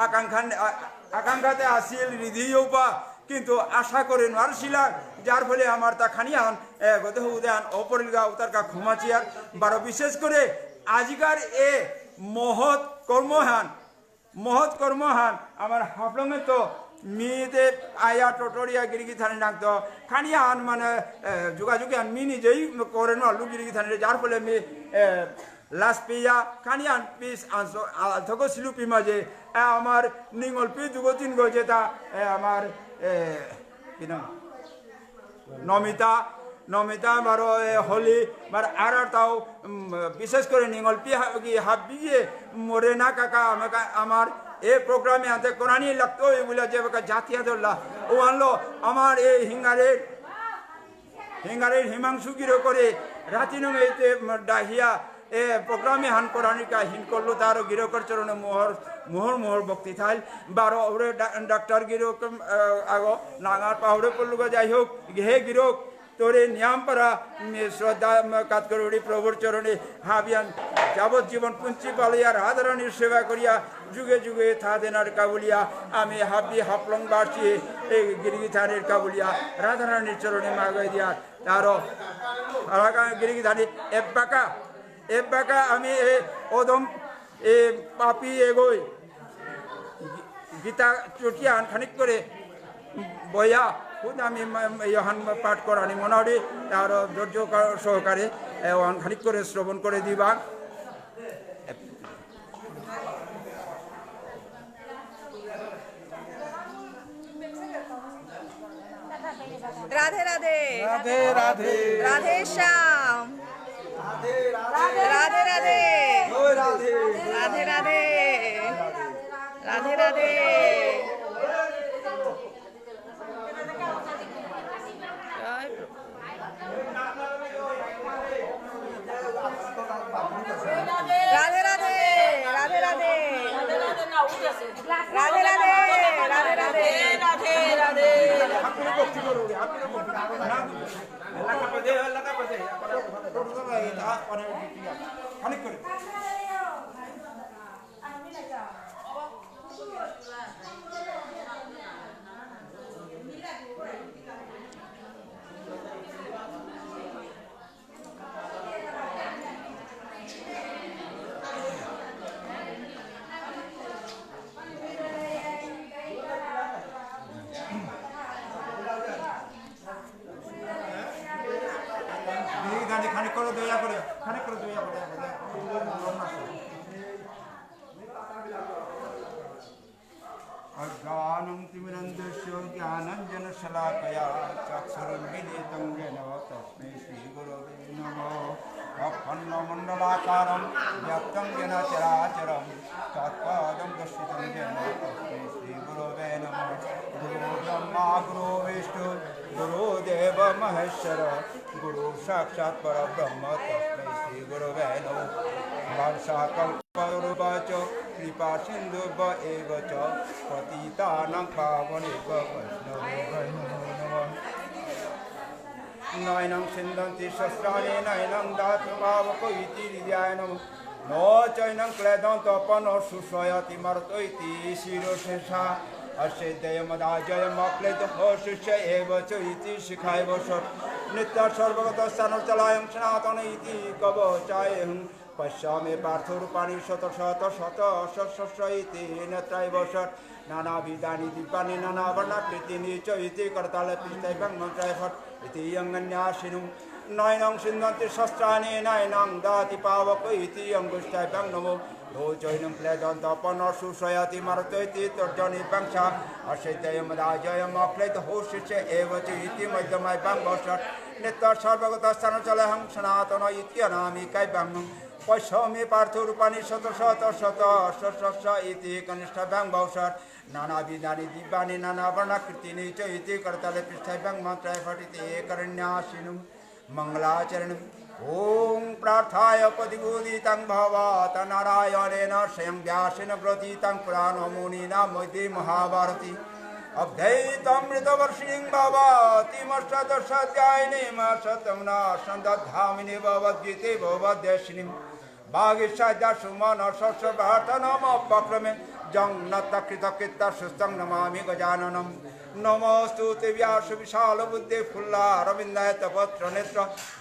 আকাঙ্ক্ষা, আ-, আকাঙ্ক্ষাতে আসিল হৃদয়পা, কিন্তু আশা করে নারছিলাম, যার ফলে আমার তা খানিয়ান, এ, গত উদয়ান অপরিলগা উতারকা ক্ষমা চেয়ার, বারো বিশেষ করে আজিকার এ মহৎ কর্মহান মহৎ কর্মহান আমার হাফলঙে তো মিতে আয়া টোটোরিয়া গিরি গিথানি নাংতো খানিয়ান মানে, এ, যোগাযোগ আন মি নিজেই করে নারলু গিরি গিথানি, যার ফলে মি, এ, লাজ পেয়া খানিয়ান পিস আনসো, আ, থকো সিলুপি মাঝে, এ, আমার নিঙলপি দুগো তিনগো যেতা, এ, আমার, এ, কি নাম? নমিতা, নমিতা বারো, এ, হলি, বার আর আর তাও, উম, বিশেষ করে নিঙলপি হা-, কি হাবিয়ে মরে না কাকা, আমাকা-, আমার এ প্রোগ্রামে আনতে কোরআনই লাগতো, এগুলা যে বাকা জাতিয়া দোল্লা। ও আনলো, আমার এ হিঙ্গারের, হিঙ্গারের হিমাংশু গিরো করে, রাতি নমে এতে, উম, ডাহিয়া, এ প্রোগ্রামে হান করানিকা হিন করলো তারও গিরকর চরণে মোহর, মোহর, মোহর ভক্তি থাইল। বারো ওরে ডা-, ডাক্তার গিরক, উম, আহ, আগো নাঙার পাহুড়ে পড়লুগা, যাই হোক, হে গিরক, তোরে নিয়াম পারা, উম, শ্রদ্ধা, উম, কাত করুরি প্রভুর চরণে হাবিয়ান যাবজ্জীবন পুঞ্চি পালিয়া রাধারানীর সেবা করিয়া যুগে যুগে থা দেনার কাবুলিয়া আমি হাবি হাফলং বাসী এই গিরি গিথানির কাবুলিয়া রাধারানীর চরণে মাগাই দিয়া তারও আরাকা গিরি গিথানি এব্বাকা এবাকা আমি এ অদম এ পাপি এগোই গীতা চটিয়া আন খানিক করে বয়া খুদ আমি ম-, ম-, ইহান পাঠ করানি মনারি তার ধৈর্য কা-, সহকারে এ ওহান খানিক করে শ্রবণ করে দিবা। রাধে রাধে। রাধে রাধে। রাধে শ্যাম। রাধে রাধে। রাধে রাধে। জয় রাধে। রাধে রাধে। রাধে রাধে। জয় প্রভু। রাধে রাধে। রাধে রাধে। রাধে রাধে। রাধে রাধে। রাধে রাধে। খানিক করে দয়া করে, খানিক করে দয়া করে। অজ্ঞানং তিমিরন্ধস্য জ্ঞানাঞ্জনশলাকয়া চক্ষুরুন্মীলিতং যেন তস্মৈ শ্রীগুরবে নমঃ। অখণ্ডমণ্ডলাকারং ব্যাপ্তং যেন চরাচরং তৎপদং দর্শিতং যেন তস্মৈ শ্রীগুরবে নমঃ। গুরু ব্রহ্মা গুরু বিষ্ণু গুরু দেব মহেশ্বর গুরু সাক্ষাৎ পরব্রহ্ম তস্মৈ শ্রীগুরবে নমঃ। বাঞ্ছাকল্প তরুভ্যশ্চ কৃপাসিন্ধুভ্য এব চ পতিতানাং পাবনেভ্যো বৈষ্ণবেভ্যো নমো নমঃ। নৈনং ছিন্দন্তি শস্ত্রাণি নৈনং দাতুমাবুকুঃ ইতি হৃদয়ায় নমঃ। ন চৈনং ক্লেদং তপনঃ শোষয়তি মারুতঃ ইতি শিরসে সঃ। অস্যেদ্যয়মদাহ্যয়মক্লেদোঽশোষ্য এব চ ইতি শিখায় বসঃ। নিত্য সর্বগত স্থানচলায়ং সনাতন ইতি কবচায়ং। পশ্য মে পার্থ রূপাণি শত শত শত সহস্র ইতি নেত্রায়ব ষট। নানাবিধানি দীপানি নানাবর্ণাকৃতিনি চ ইতি করতালে পৃষ্ঠাভ্যাং মন্ত্রায় ফট। ইতি ইয়ং অন্যাসিনুং। নৈনং সিন্ধন্তি শস্ত্রাণি নৈনং দহতি পাবক ইতি অঙ্গুষ্ঠাভ্যাং নমো। ও চৈনং ক্লেদন্ত পনঃ শোষয়তি মারুত ইতি তর্জনীভ্যাং সা। অসিদ্ধ্যয়মদাহ্যয়মক্লেদহো শীর্ষে এব চ ইতি মধ্যমাভ্যাং বষট। নিত্য সর্বগত স্থানচলায়ং সনাতন ইতি অনামিকাভ্যাং। পশ্য মে পার্থ রূপাণি শত শত শত সহস্র ইতি কনিষ্ঠাভ্যাং বষট। নানাবিধানি দীপানি নানাবর্ণাকৃতিনি চ ইতি করতালে পৃষ্ঠাভ্যাং মন্ত্রায় ফট। ইতি ইয়ং অন্যাসিনুং। মঙ্গলাচরণম। ॐ प्रार्थाय प्रतिबोधितं भगवता नारायणेन स्वयं व्यासेन ग्रथितं पुराणमुनिना मध्ये महाभारती अद्वैतामृतवर्षिणीं भगवतीमष्टादशाध्यायिनीमष्टमना सन्दधामिनी भगवद्गीते भगवद्देशिनीं वागीशाद्या सुमनसस्सु वार्तानामप्यक्रमे जं नत्वा कृतकृत्या सुस्तं नमामि गजाननम्। नमोऽस्तु ते व्यास विशालबुद्धे फुल्लारविन्दायतपत्रनेत्र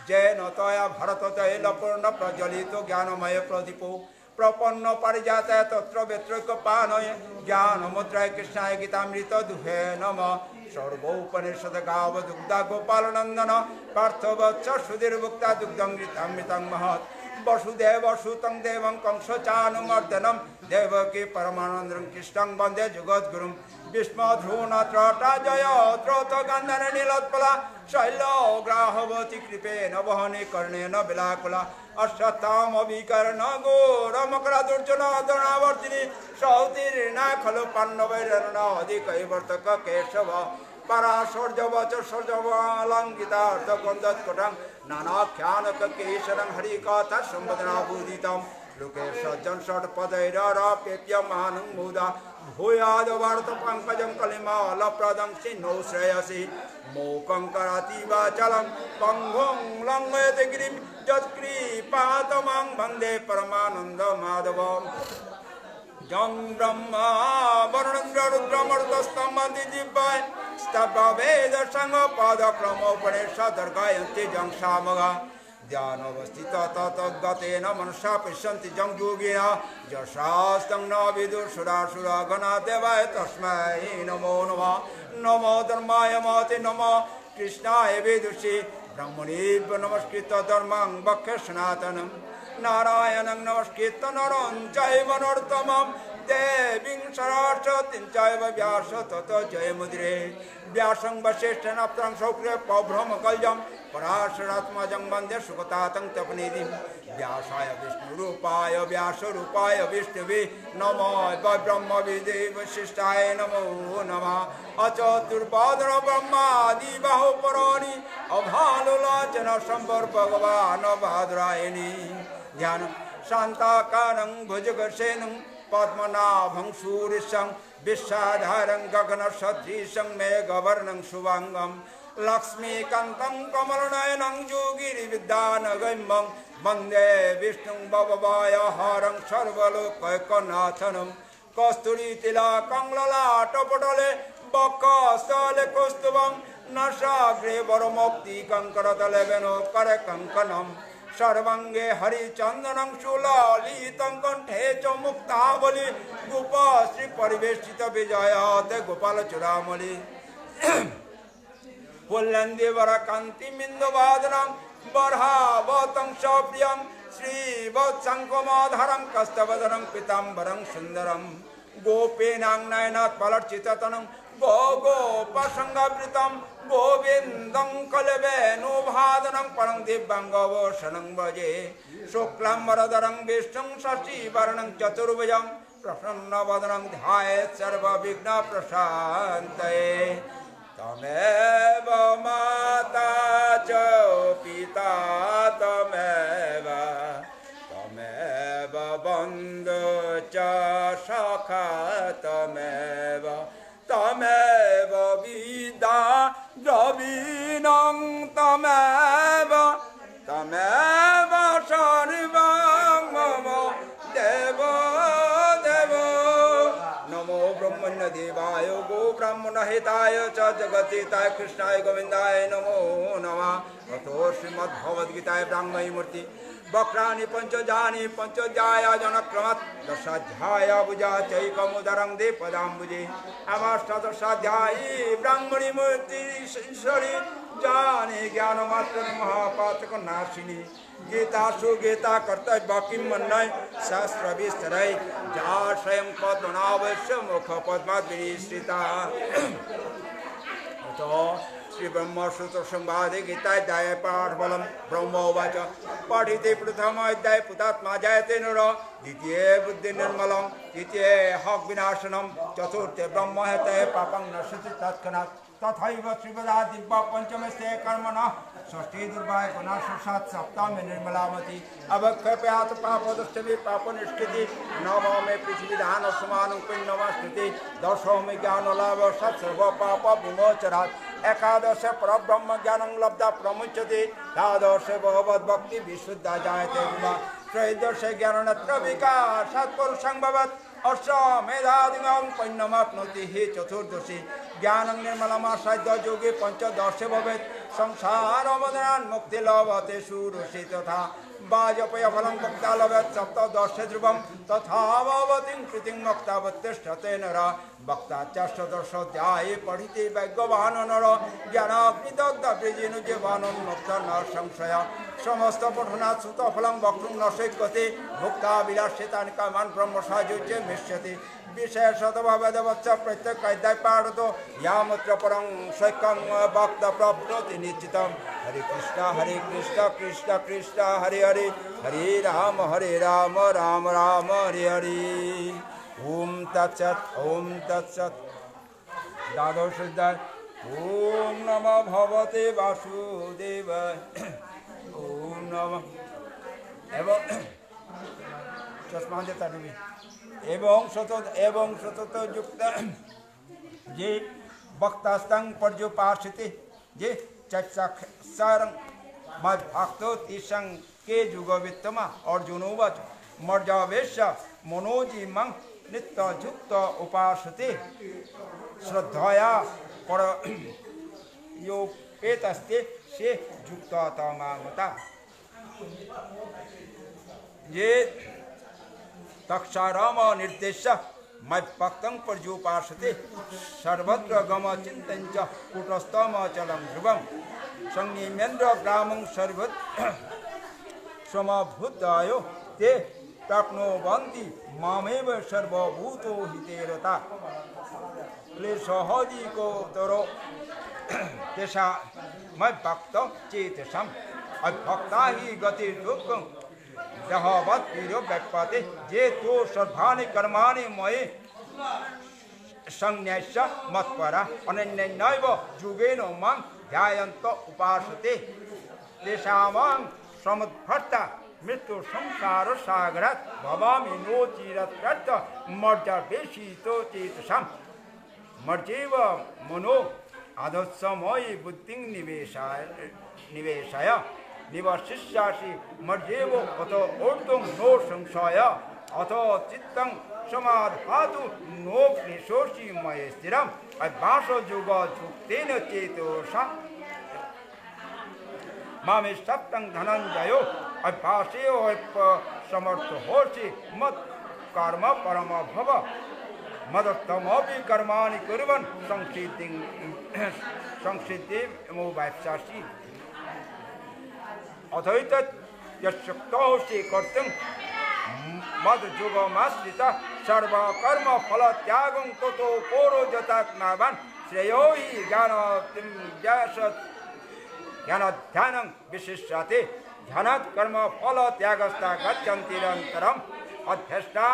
येन त्वया भारततैलपूर्णः प्रज्वलितो ज्ञानमयप्रदीपो प्रपन्नपारिजाताय तोत्रवेत्रैकपाणये ज्ञानमुद्राय कृष्णाय गीतामृतदुहे नमः। सर्वोपनिषदगावो दुग्धा गोपालनन्दन पार्थवत्स सुधीर्भुक्ता दुग्धं घृतामृतं महत्। वसुदेवसुतं देवं कंसचाणूरमर्दनं देवकी परमानन्दं कृष्णं वन्दे जगद्गुरुम्। भीष्मद्रोणा त्रस्ता जयद्रथो गान्धारी नीलोत्पला शैलग्राहवती कृपेण वहनी कर्णेन वेलाकुला। अश्वत्थामा विकर्णा घोरा मकरा दुर्जनधनावर्तिनी। सोऽवतीर्णा खलु पाण्डवैर्योधनाधिकैर्वर्तते केशव। पराशरैर्जवचोर्ध्वं लङ्घितार्थगन्धोत्कटं नानाख्यानककेसरं हरिकथासंवादनादुदितं। लोके सज्जनषट्पदैरप्यमानं मुदा भूयाद्वरदपङ्कजं कलिमलप्रदं सिन्धौ श्रेयसे। मूकं करोति वाचालं पङ्गुं लङ्घयते गिरिं यत्कृपया तमहं वन्दे परमानन्दमाधवम्। जं ब्रह्मा वरुणेन्द्रो रुद्रमरुतस्तमोऽहं दिव्यैस्तवैर्वेदसंज्ञैः पदक्रमोपनिषदर्गयन्ति जं सामगाः। ध्यानावस्थिताः तथागतेन मनसा पश्यन्ति जं योगिनः। यस्यास्तं न विदुः सुरासुरगणा देवाय तस्मै नमो नमः। नमो धर्माय महते नमः कृष्णाय वेदसे। ब्रह्मणेव नमस्कृत्य धर्मं वक्ष्ये सनातनम्। नारायणं नमस्कृत्य नरं चैव नरोत्तमम्। देवीं सरस्वतीं चैव व्यासं ततो जयमुदीरये। व्यासं वसिष्ठेन प्रोक्तः सूक्तः ब्रह्मकल्पं पराशरात्मजं वन्दे सुखतातं तपोनिधिम्। व्यासाय विष्णुरूपाय व्यासरूपाय विष्णवे नमो वै ब्रह्मविदे वसिष्ठाय नमो नमः। अचतुर्वदनो ब्रह्मा द्विबाहुः पाणिः अभाललोचनः शम्भुर्भगवान् बादरायणः। ध्यानम्। शान्ताकारं भुजगशयनं पद्मनाभं सुरेशं विश्वाधारं गगनसदृशं मेघवर्णं शुभाङ्गं लक्ष्मीकान्तं कमलनयनं योगिभिर्ध्यानगम्यं वन्दे विष्णुं भवभयहरं सर्वलोकैकनाथम्। कस्तूरीतिलकं ललाटपटले वक्षःस्थले कौस्तुभं नासाग्रे वरमौक्तिकं करतले वेणुकरे कङ्कणम्। सर्वाङ्गे हरिचन्दनं सुललितं कण्ठे च मुक्तावली। गोपीश्रीपरिवेष्टितविजयते गोपालचूडामणि। फुल्लन्तीवरकान्तिमिन्दुवदनं वराहवदनं च प्रियं श्रीवत्सशङ्खमाधारं काष्ठवदनं पीताम्बरं सुन्दरम्। गोपीनां नयनाद्वलच्चित्रतनुं गोगोपसङ्गीतप्रीतं गोविन्दं कलिवेणुवादनं परं दिव्यं गोवर्धनं भजे। शुक्लां वरदं विष्णुं शशिवर्णं चतुर्भुजं प्रसन्नवदनं ध्यायेत् सर्वविघ्नोपशान्तये। त्वमेव माता च पिता त्वमेव, त्वमेव बन्धु च सखा त्वमेव, त्वमेव विद्या द्रविणं त्वमेव, त्वमेव सर्वं मम देवो देवो। नमो ब्रह्मण्य देव वाय गो ब्राह्मण हिताय च जगत हिताय कृष्णाय गोविंदाय नमो नमः। अथो श्रीमद्भगवद्गीताय ब्राह्मी मूर्ति वक्त्राणि पञ्चजानि पञ्चजाया जनक्रमात् दशाध्याया भुजा चैकमुदरं द्विपदाम्बुजे। अमाष्टादशाध्यायी ब्राह्मणी मूर्ति ईश्वरी जाने ज्ञानमात्र महापातक नाशिनी। गीतासु गीता कर्तव्य किम मन्नय शास्त्र विस्तरय। जा स्वयं पद्मनाभस्य मुख पद्माद्विनिश्रिता। अथ श्री ब्रह्म सूत्र संवादे गीताध्याय पाठ फलम ब्रह्म उवाच। पठिते प्रथम अध्याय पुतात्मा जायते नर। द्वितीये बुद्धि निर्मलम तृतीये हक विनाशनम चतुर्थे ब्रह्म हेते पापं नश्यति तत्क्षणात्। तथैव त्रिपदा दिव्या पञ्चमे ते कर्मणः षष्ठी दुर्वाय गुणाशोषात् सप्तमे निर्मला मति। अवक्षेप्यात् पापदस्यपि पापनिष्कृति। नवमे पृथ्वीदान समानं पुण्यमास्कृति। दशमे ज्ञानलाभ सत्सर्व पाप विमोचनात्। एकादशे परब्रह्म ज्ञानं लब्धा प्रमुच्यते। द्वादशे भगवद्भक्ति विशुद्धा जायते विभा। त्रयोदशे ज्ञाननेत्र विकासात् परुषं भवेत्। अश्वमेधादिकं पुण्यमाप्नोति हि चतुर्दशी। ज्ञानं निर्मलमासाद्य योगी पञ्चदशे भवेत्। संसारबन्धनान् मुक्ति लभते षोडशी तथा। वाजपेयफलं भुक्त्वा लभेत् सप्तदशे ध्रुवम्। तथा भवतीं प्रीतिं भुक्त्वा वत्तिष्ठते नरः। भुक्त्वा चाष्टादशाध्यायी पठिते भाग्यवान् नरः। ज्ञानाग्निदग्धं वृजेन जीवान् मुक्तो न संशयः। समस्तपठनात् सुतफलं वक्तुं न शक्यते। भुक्त्वा विलासितानि कामान् ब्रह्मसायुज्यमेष्यति। विशेषतो भवेद् वत्स प्रत्येकाध्यायपाठरतो। यावत्तरं सौख्यं भुक्त्वा प्राप्नोति निश्चितम्। हरे कृष्ण हरे कृष्ण कृष्ण कृष्ण हरे हरे। हरे राम हरे राम राम राम हरे हरे। ओम तत्सत् ओम तत्सत्। দ্বাদশ অধ্যায়। ওম নমঃ ভগবতে বাসুদেবায়। ওম নমঃ। এবং চশমা দিয়ে তার রুমে। এবং সতত এবং সতত যুক্ত যে ভক্তাস্তাং পর্যুপাসতে, যে চক্ষুষাং মদ্ভক্তো তেষাং কে যোগবিত্তমা। অর্জুন উবাচ। মদ্ভাবেন মনো যে মাং নিত্যযুক্ত উপাসতে। শ্রদ্ধয়া পরয়োপেতস্তে সে যুক্ততমা মতা। যে তক্ষারম নির্দেশ্য মদ্ভক্তং পর্যুপাসতে। সর্বত্র গম চিন্ত্যঞ্চ কূটস্থমচলং ধ্রুবম। সংযমেন্দ্র গ্রামং সর্ব সমভূতায়। তে প্রাপ্নুবন্তি মামেব সর্বভূতহিতে রতা। ক্লেশোঽধিকতরো তেষাং মদ্ভক্তচেতসাম। অভ্যক্তা হি গতির্দুঃখং দেহবৎ পীড়ো ব্যপদ্ব্যতে। যে তে সর্বাণি কর্মাণি ময়ি সন্ন্যস্য মৎপরা। অনন্যেনৈব যোগেন মাং ধ্যায়ন্ত উপাসতে। তেষামহং সমদ্ভর্তা মৃত্যু সংসার সাগরাৎ। ভবামি ন চিরাৎ ত্রাতা মদ্ভাবেষিত চেতসাম। মদ্যেব মনো অধস্তময়ি বুদ্ধিং নিবেশয়। নিবেশয়। নিবসিষ্যাসি মদ্যেব অতঃ ঊর্ধ্বং ন সংশয়। অথ চিত্তং সমাধাতু ন ক্লেশোঽসি ময়ি স্থিরম। অভ্যাসযোগযুক্তেন চেতসা মামেঽস্ত্বং ধনঞ্জয়। অভ্যাসে হি সমর্থোঽসি মৎকর্ম পরমো ভব। মদর্থমপি কর্মাণি কুর্বন সংসিদ্ধিং সংসিদ্ধিমবাপ্স্যসি। অথৈতৎ যচ্ছক্তোঽসি কর্তুং মদ্যোগমাশ্রিতঃ। সর্বকর্মফলত্যাগং ততো কুরু যথাত্মবান। শ্রেয়ো হি জ্ঞানাত্ম-, জ্ঞাস-, জ্ঞানধ্যানং বিশিষ্যতে। ধ্যানাৎ কর্মফলত্যাগস্যাগচ্ছন্তি নিরন্তরম্। অধ্যাত্মা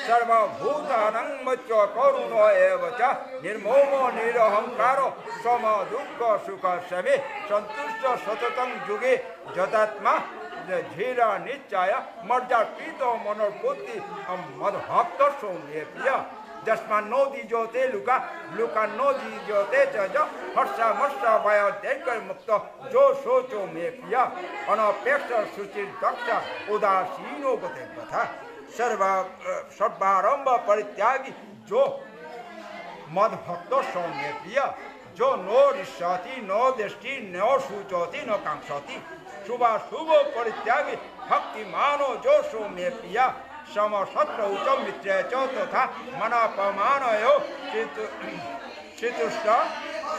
সর্বভূতানাং মৈত্রী করুণ এব চ। নির্মমো নিরহংকারো সমদুঃখসুখক্ষমী। সন্তুষ্ট সততং যোগী যথাত্মা ধীরনিশ্চয়। মদ্ভক্তঃ প্রিয়ো মদ্ভক্তঃ মদ্ভক্তঃ সো মে প্রিয়ঃ। যস্মান্নো দ্বিজতে লোকাঃ লোকান্নো দ্বিজতে চ যঃ। হর্ষামর্ষভয়োর্দৈর্ঘ্যমুক্তো যো সো চ মে প্রিয়ঃ। অনপেক্ষঃ শুচির্দক্ষঃ উদাসীনো গতব্যথ। সর্ব-, সর্বারম্ভ পরিত্যাগী যো मद्भक्तः स मे प्रियः। जो न रिष्यति न द्वेष्टि न शोचति न काङ्क्षति। शुभाशुभ परित्यागी भक्तिमानो जो सो मे प्रियः। समशत्रौ च मित्रे च तथा मानापमानयोः। शीतु- शीतोष्ण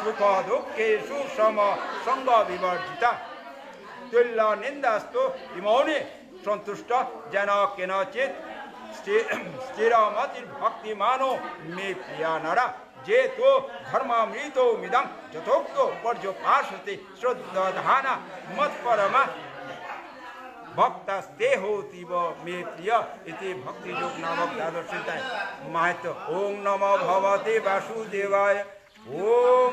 सुखदुःखेषु समसङ्गविवर्जितः। तुल्यनिन्दास्तु इमौ न सन्तुष्टः येन केनचित्। स्थिर- स्थिरमतिर्भक्तिमानो मे प्रियो नरः। ये तु धर्मामृतमिदं यथोक्तं पर्युपासते। श्रद्धावान् मत्परमः भक्तस्तेऽतीव मे प्रियः। इति भक्तियोग नामक द्वादश अध्याय। महत्व। ॐ नमो भगवते वासुदेवाय। ॐ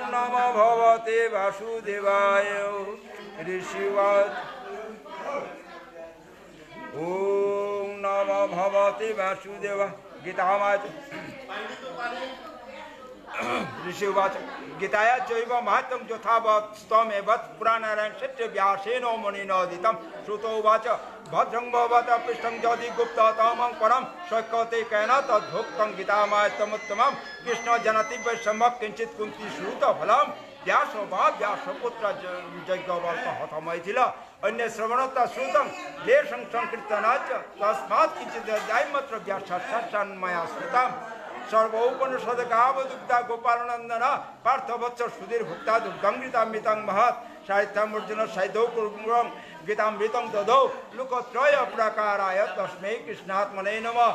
नमो भगवते वासुदेवाय। ऋषिवाच। ॐ नमो भगवते वासुदेवाय। गीता माता। ऋषिवाच। गीतायां चैव महात्म्यं यथावत्तमेव पुराणानां वेदव्यासेन मुनिना उदितम्। सूत उवाच। भद्रं भवतः पृष्ठं यदि गुप्ततमं परं शक्यते केन तद्वक्तुं गीतामहत्म्यमुत्तमम्। कृष्णो जानाति वै सम्यक् किञ्चित् कुन्ती सुतफलम्। व्यासो वा व्यासपुत्र ज- यज्ञवल्क्य हत मैथिल। अन्ये शृण्वन्तु श्रुतं लेशं संकीर्तनाच्च। तस्मात् किञ्चिद्वदाम्यत्र व्यासस्य तेन मया श्रुतम्। सर्वोपनिषदो गावो दुग्धा गोपालनन्दन। पार्थो वत्सः सुधीर्भोक्ता दुग्धं गीतामृतं महत्। सात्वतमोऽर्जुन सार्धो कुरुकुलं गीतामृतं ददौ। लोकत्रयप्रकाराय तस्मै कृष्णात्मने नमः।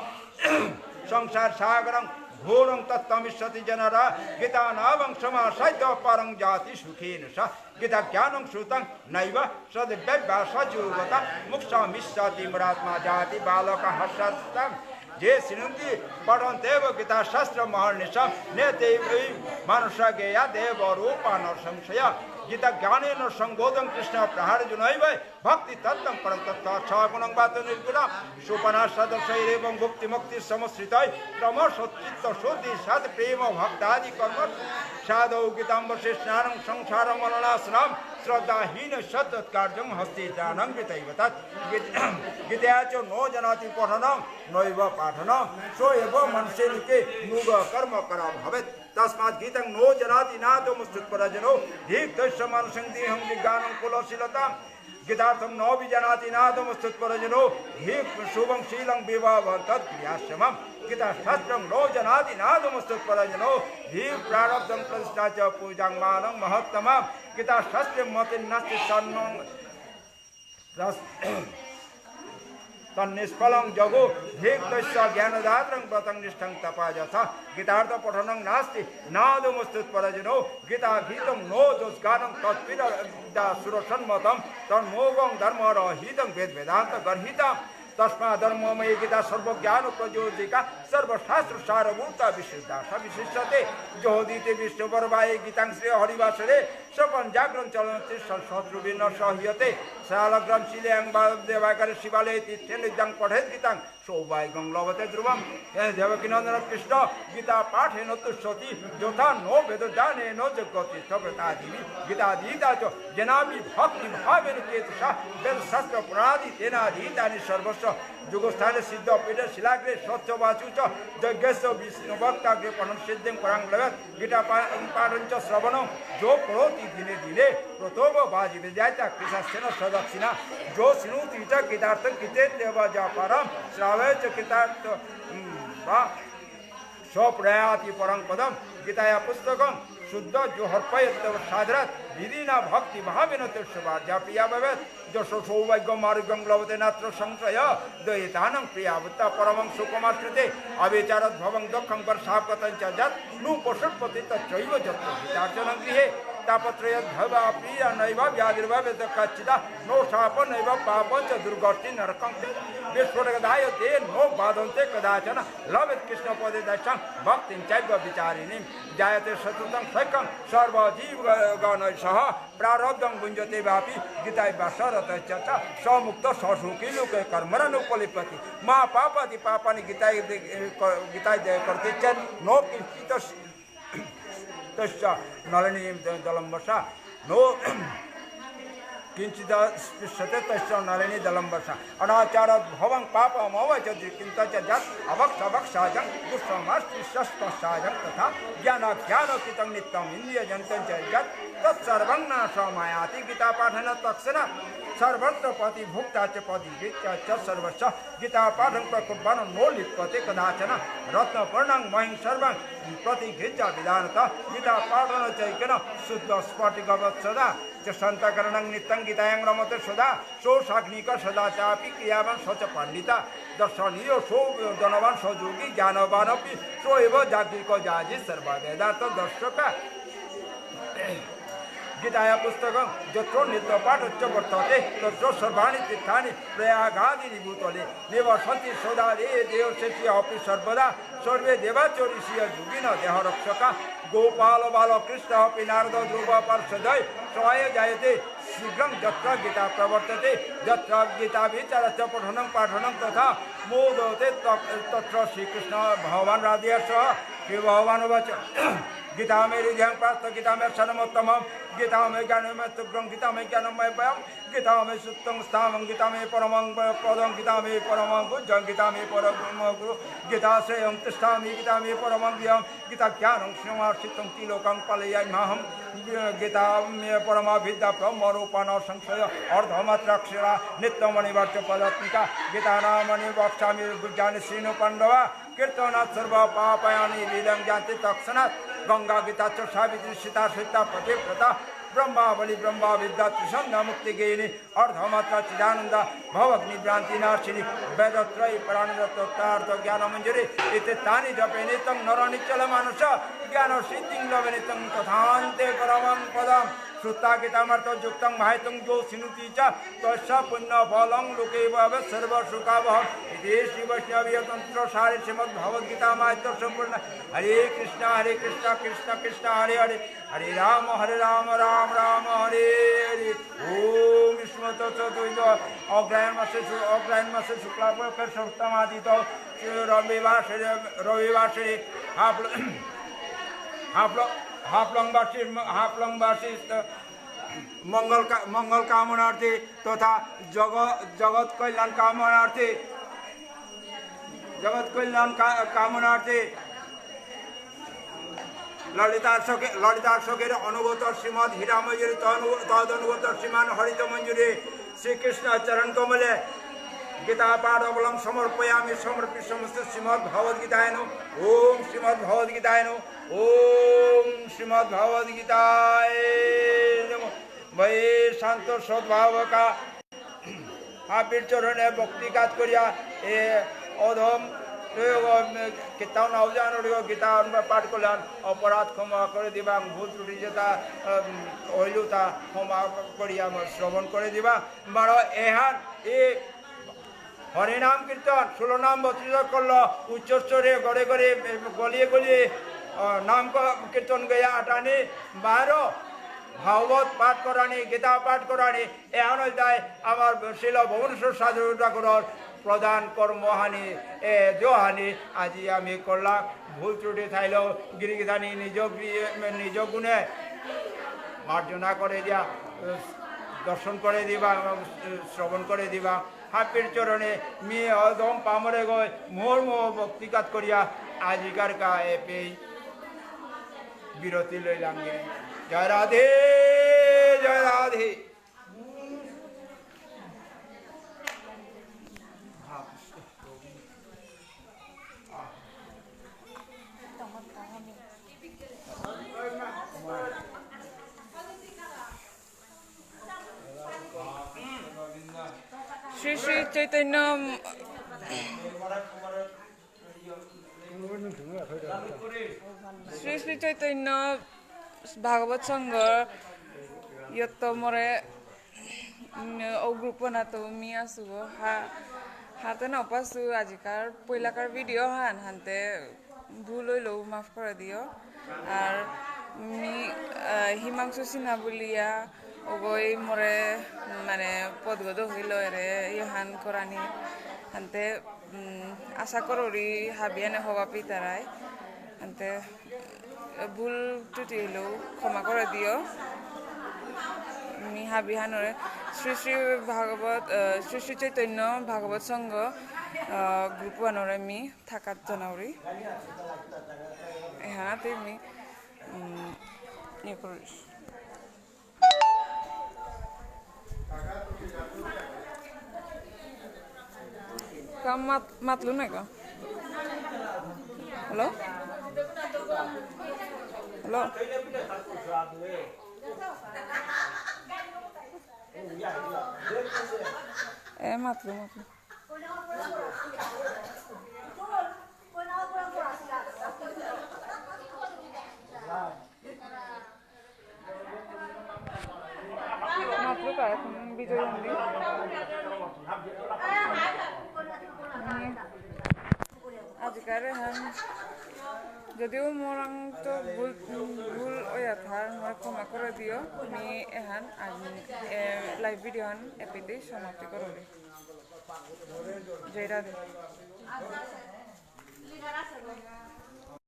संसारसागरं घोरं तप्तुमिच्छति जनः। गीतानादं समासाद्य परं याति सुखेन सः। गीताज्ञानं श्रुतं नैव सद्वेद्य स जीवोऽथ। मोक्षमिच्छति मृतोऽथवा जातु बालकः सः। ये शृण्वन्ति पठन्त्येव गीताशास्त्रमहर्निशम्। ते वै मानुषा गेया देवरूपा न संशयः। गीताज्ञानेन सम्बोधितं कृष्णं प्रह्लादोर्जुनोभौ। भक्तितत्त्वं परं तत्त्वं साक्षाद्गुणं वास्तवं निर्गुणम्। सोपानसदृशैरेवं भुक्तिमुक्तिसमश्रितैः। क्रमशश्चित्तशुद्धिं साधयेत् प्रेमभक्त्यादिकर्मसु। साधौ गीतां पठेत् स्नानं संसारमलनाशनम्। श्रद्धाहीनस्य तत्कार्यं हस्ते दानं गीतैव तत्। गीत- गीताया च न जानाति पठनं नैव पाठनं। स एव मानुषे लोके मूढकर्मकरो भवेत्। तस्माद् गीतां न जानाति नादमस्तुत्प्रयोजनम्। धिक् तस्य मानुषां देहं जिज्ञानं कुलशीलताम्। गीतार्थं नाभिजानाति नादमस्तुत्प्रयोजनम्। धिक् शुभं शीलं विभावं तत्क्रियाक्षमम्। गीताशास्त्रं न जानाति नादमस्तुत्प्रयोजनम्। धिक् प्रारब्धं प्रतिष्ठां च पूजां मानं महत्तमाम्। गीताशास्त्रे मतिर्न नास्ति सन्नं तन्निष्फलं जगो। धिक् तस्य ज्ञानदातृं व्रतं निष्ठां तपो यथा। गीतार्थपठनं नास्ति नादमस्तुत्प्रयोजनम्। गीतागीतं न जस्गानं तत्प्रीत्या सुरसम्मतम्। तन्मोघं धर्मरहितं वेदवेदान्तगर्हितम्। तस्माद् धर्ममयी गीता सर्वज्ञानप्रचोदिता। सर्वशास्त्रसारभूता विशुद्धा सा विशिष्यते। जहोदिते विष्णुपरभागे गीतां श्रीहरिवासरे। सपञ्चाग्रं चलन्ति सशत्रुभिर्न स हन्यते। शालाग्रं शिलायां वा देवागारे शिवालये तीर्थे नित्यं पठेद्गीतां सौभाग्यं लभते ध्रुवम्। हे देवकीनन्दन कृष्ण, गीतापाठेन तुष्यति यथा नो वेदो दानेन यज्ञोपवीतः वेदादीभिः। गीताधीता च येनापि भक्तिभावेन चेतसा वेदशास्त्रपुराणादीनि तेनाधीतानि सर्वशः। योगस्थाने सिद्धपीठे शिलाग्रे सत्यवाचो च यज्ञेशो विष्णुभक्ताग्रे पठनसिद्धिं परां लभेत्। गीता पा-, पाठं च श्रवणं यो करोति दिने दिने। प्रत्ययो वाचि वेदार्थाः कृतास्तेन स दक्षिणः। यो शृणोति च गीतार्थं कृतेत्येव च परम्। श्रावयेच्च गीतार्थ, उम, वा स प्राप्नोति परं पदम्। गीताया पुस्तकं शुद्धं यो हर्पयत्येव सादरात्। विधिना भक्तिभावेन तस्य वार्ता प्रिया भवेत्। यस्य सौभाग्यमारोग्यं लभते नात्र संशयः। द्वैतानां प्रिया भूता परमं सुखमाश्रिते। अव्यभिचारं भवं दुःखं परस्यापत्यं च यत्। नोपसर्पति तच्चैव यत्र गीतार्चनं गृहे। तापत्रयं भयाप्येव नैव व्याधिर्भवति कच्चित्। नो शापो नैव पापो च दुर्गतिर्नरकं च। विस्फोटकादयो ते न बाधन्ते कदाचन। लभेत् कृष्णपदे दास्यं भक्तिं चैव विचारिणीम्। जायते सततं सौख्यं सर्वजीवगणैः सह। प्रारब्धं भुञ्जते पापी गीताभ्यासरतश्च सः। स मुक्तः स सुखी लोके कर्मणा नोपलिप्यते। मा पापादि पापानि गीताय दे-, क-, गीताय दे-, करोति चेत्। न किञ्चित् तस्य नलिनी जलमवसा। नो किंचिद स्पृश्यते तस्य नलिनी जलं वर्षा। अनाचारद्भवं पापमवचर्यं किंतच्च यत् अवक्षवक्षाजं दुःसमास्पृश्यस्पशाजं तथा ज्ञानाज्ञानकृतं नित्यं इन्द्रियजनितं च यत् तत्सर्वं नाशमायाति। गीतापाठेन तत्क्षणात् सर्वत्र पतिभुक्ता च पतिगृह्या च सर्वस्व गीतापाठं प्रकुर्वन्नो लिप्यते कदाचन। रत्नपूर्णां महीं सर्वं प्रतिगृह्य विधानतः। गीतापाठेन चैकेन शुद्धस्फटिकवत् सदा चेष्टान्तःकरणं नित्यं गीतायां रमते सदा। सो साक्षात्कारः सदा चापि क्रियावान् स च पण्डितः। दर्शनीयो सो धनवान् स योगी ज्ञानवानपि स एव जागरिको जाजी सर्ववेदार्थदर्शकः। गीताया पुस्तकं यत्र नित्यपाठश्च वर्तते तत्र सर्वाणि तीर्थानि प्रयागादीनि भूतले। निवसन्ति सदा ये देवशेषे अपि सर्वदा सर्वे देवा च ऋषयो योगिनो देहरक्षकाः। गोपाल बालकृष्ण अपि नारद ध्रुव पार्षदः सहायो जायते शीघ्रं यत्र गीता प्रवर्तते। यत्र गीता विचारश्च पठनं पाठनं तथा मोदते त-, तत्र श्रीकृष्ण भगवान् राधया सह। श्री भगवान् उवाच। गीता मे हृदयं पार्थ गीता मे रसनमुत्तमम्। गीता मे ज्ञानं मे तूर्यं गीता मे ज्ञानं मे भयम्। गीता मे सुत्थं स्थानं गीता मे परमं प-, पदं गीता मे परमं पूज्यं गीता मे परमं गुरु। गीता श्रेयं तिष्ठामि गीता मे परमं ज्ञेयम्। गीता ज्ञानं समाश्रितं त्रिलोकं पालयाम्यहम्। गीता मे परमा विद्या ब्रह्मरूपा न संशय। अर्धमात्राक्षरा नित्यमनिवर्तपदात्मिका। गीता नामानि वक्ष्यामि गुह्यानि शृणु पाण्डव। कीर्तनात् सर्वपापानि विलीयन्ति तत्क्षणात्। गङ्गा गीता च सावित्री सीता सत्या पतिव्रता। ब्रह्मावली ब्रह्मविद्या त्रिसन्ध्या मुक्तिगेहिनी। अर्धमात्रा चिदानन्द भवाग्निभ्रान्तिनाशिनी। वेदत्रयी पुराणरत्न तत्त्वार्थ ज्ञानमञ्जरी। एतानि जपे नित्यं नरो निश्चलमानस। ज्ञानसिद्धिं लभे नित्यं तथान्ते परमं पदम्। श्रुत्वा गीतामर्थयुक्तं भाषितं यो शृणोति च तस्य पुण्यफलं लोके भवेत् सर्वसुखावहम्। इति श्रीवैष्णवीयतन्त्रसारे श्रीमद्भगवद्गीता महात्म्यं सम्पूर्णम्। हरे कृष्ण हरे कृष्ण कृष्ण कृष्ण हरे हरे। হরে রাম, হরে রাম, রাম রাম, হরে হরে। ওম বিষ্ণু তত্ত্ব অগ্রহায়ণ মাসে শু-, অগ্রহায়ণ মাসে শুক্লাপক্ষে সপ্তমাদিত রবিবাসরে, রবিবাসরে হাফল-, হাফল-, হাফলংবাসী, হাফলংবাসী মঙ্গল কা-, মঙ্গল কামনার্থে তথা জগ-, জগৎ কল্যাণ কামনার্থে, জগৎ কল্যাণ কা-, কামনার্থে ললিতার্ষকে-, ললিতার্ষকের অনুগত শ্রীমদ্ হীরামঞ্জুরী তনু-, তদনুগত শ্রীমান হরিতমঞ্জুরী শ্রীকৃষ্ণ চরণ কমলে গীতা পাঠ অবলম সমর্পয়ামি সমর্পি সমস্ত শ্রীমদ্ ভগবদ্গীতায় নমঃ। ওম শ্রীমদ্ ভগবদ্গীতায় নমঃ। ওম শ্রীমদ্ ভগবদ্গীতায় নমঃ। ভাই শান্ত সদ্ভাবকা হাবির চরণে ভক্তিকাত করিয়া এ অধম প্রয়োগ, উম, কিতাও নাও জানো রে, গীতা আমরা পাঠ করলাম, অপরাধ ক্ষমা করে দিবা, ভুল ত্রুটি যেটা, উম, হইল তা ক্ষমা করিয়া আমার শ্রবণ করে দিবা। বারো এহান এ হরিনাম কীর্তন, ষোলো নাম বত্রিশ করল, উচ্চস্বরে ঘরে ঘরে, এ, গলিয়ে গলিয়ে, আহ, নাম ক-, কীর্তন গেয়া আটানি, বারো ভাগবত পাঠ করানি, গীতা পাঠ করানি, এহান হইতাই আমার শ্রীল ভুবনেশ্বর সাধু ঠাকুরর প্রধান কর্মহানি, এ, যোহানি আজি আমি করলাম। ভুল ত্রুটি থাইলেও গিরিগিথানি নিজ গৃহে, নিজ গুণে মার্জনা করে দিয়া, এ, দর্শন করে দিবা এবং, এ, শ্রবণ করে দিবা। হাবির চরণে মি অধম পামরে গই মোর মোহ ভক্তিকাত করিয়া আজিকার কা এপেই বিরতি লইলাম গে। জয় রাধে, জয় রাধে। শ্রী শ্রী চৈতন্য, শ্রী শ্রী চৈতন্য ভাগবত সংঘ ইয়ত মরে, উম, ও গ্রুপ না তো মি আসু গো, হা, হাতে না পাসু আজিকার পয়লাকার ভিডিও হান, হানতে ভুল হইলেও মাফ করে দিও। আর মি, আহ, হিমাংশু সিনহা বুলিয়া, ওগই মোরে, মানে, পদগত হইল এরে, ইহান করানি। হানতে, উম, আশা করুরি হাবিয়ানে হবা পিতারাই। হানতে, ভুল ত্রুটি হইলেও ক্ষমা করে দিও। মি হাবিহানরে শ্রী শ্রী ভাগবত, আহ, শ্রী শ্রী চৈতন্য ভাগবত সংঘ, আহ, গ্রুপ ওয়ানরে মি থাকাত জানাউরি। এহানাতে মি, উম, ইয়ে করিস। কাম মাত-, মাতলু না গো? হ্যালো? হ্যালো? এ, মাতলু, মাতলু। মাতলু কা এখন বিজয় মন্দির। আজিকার এহান যদিও মোরাং তো ভুল, ভুল ওয়া থার, মোরে ক্ষমা করে দিও। মি এহান আজ, এ, লাইভ ভিডিও হান এপিতেই সমাপ্তি করবে। জয় রাধে।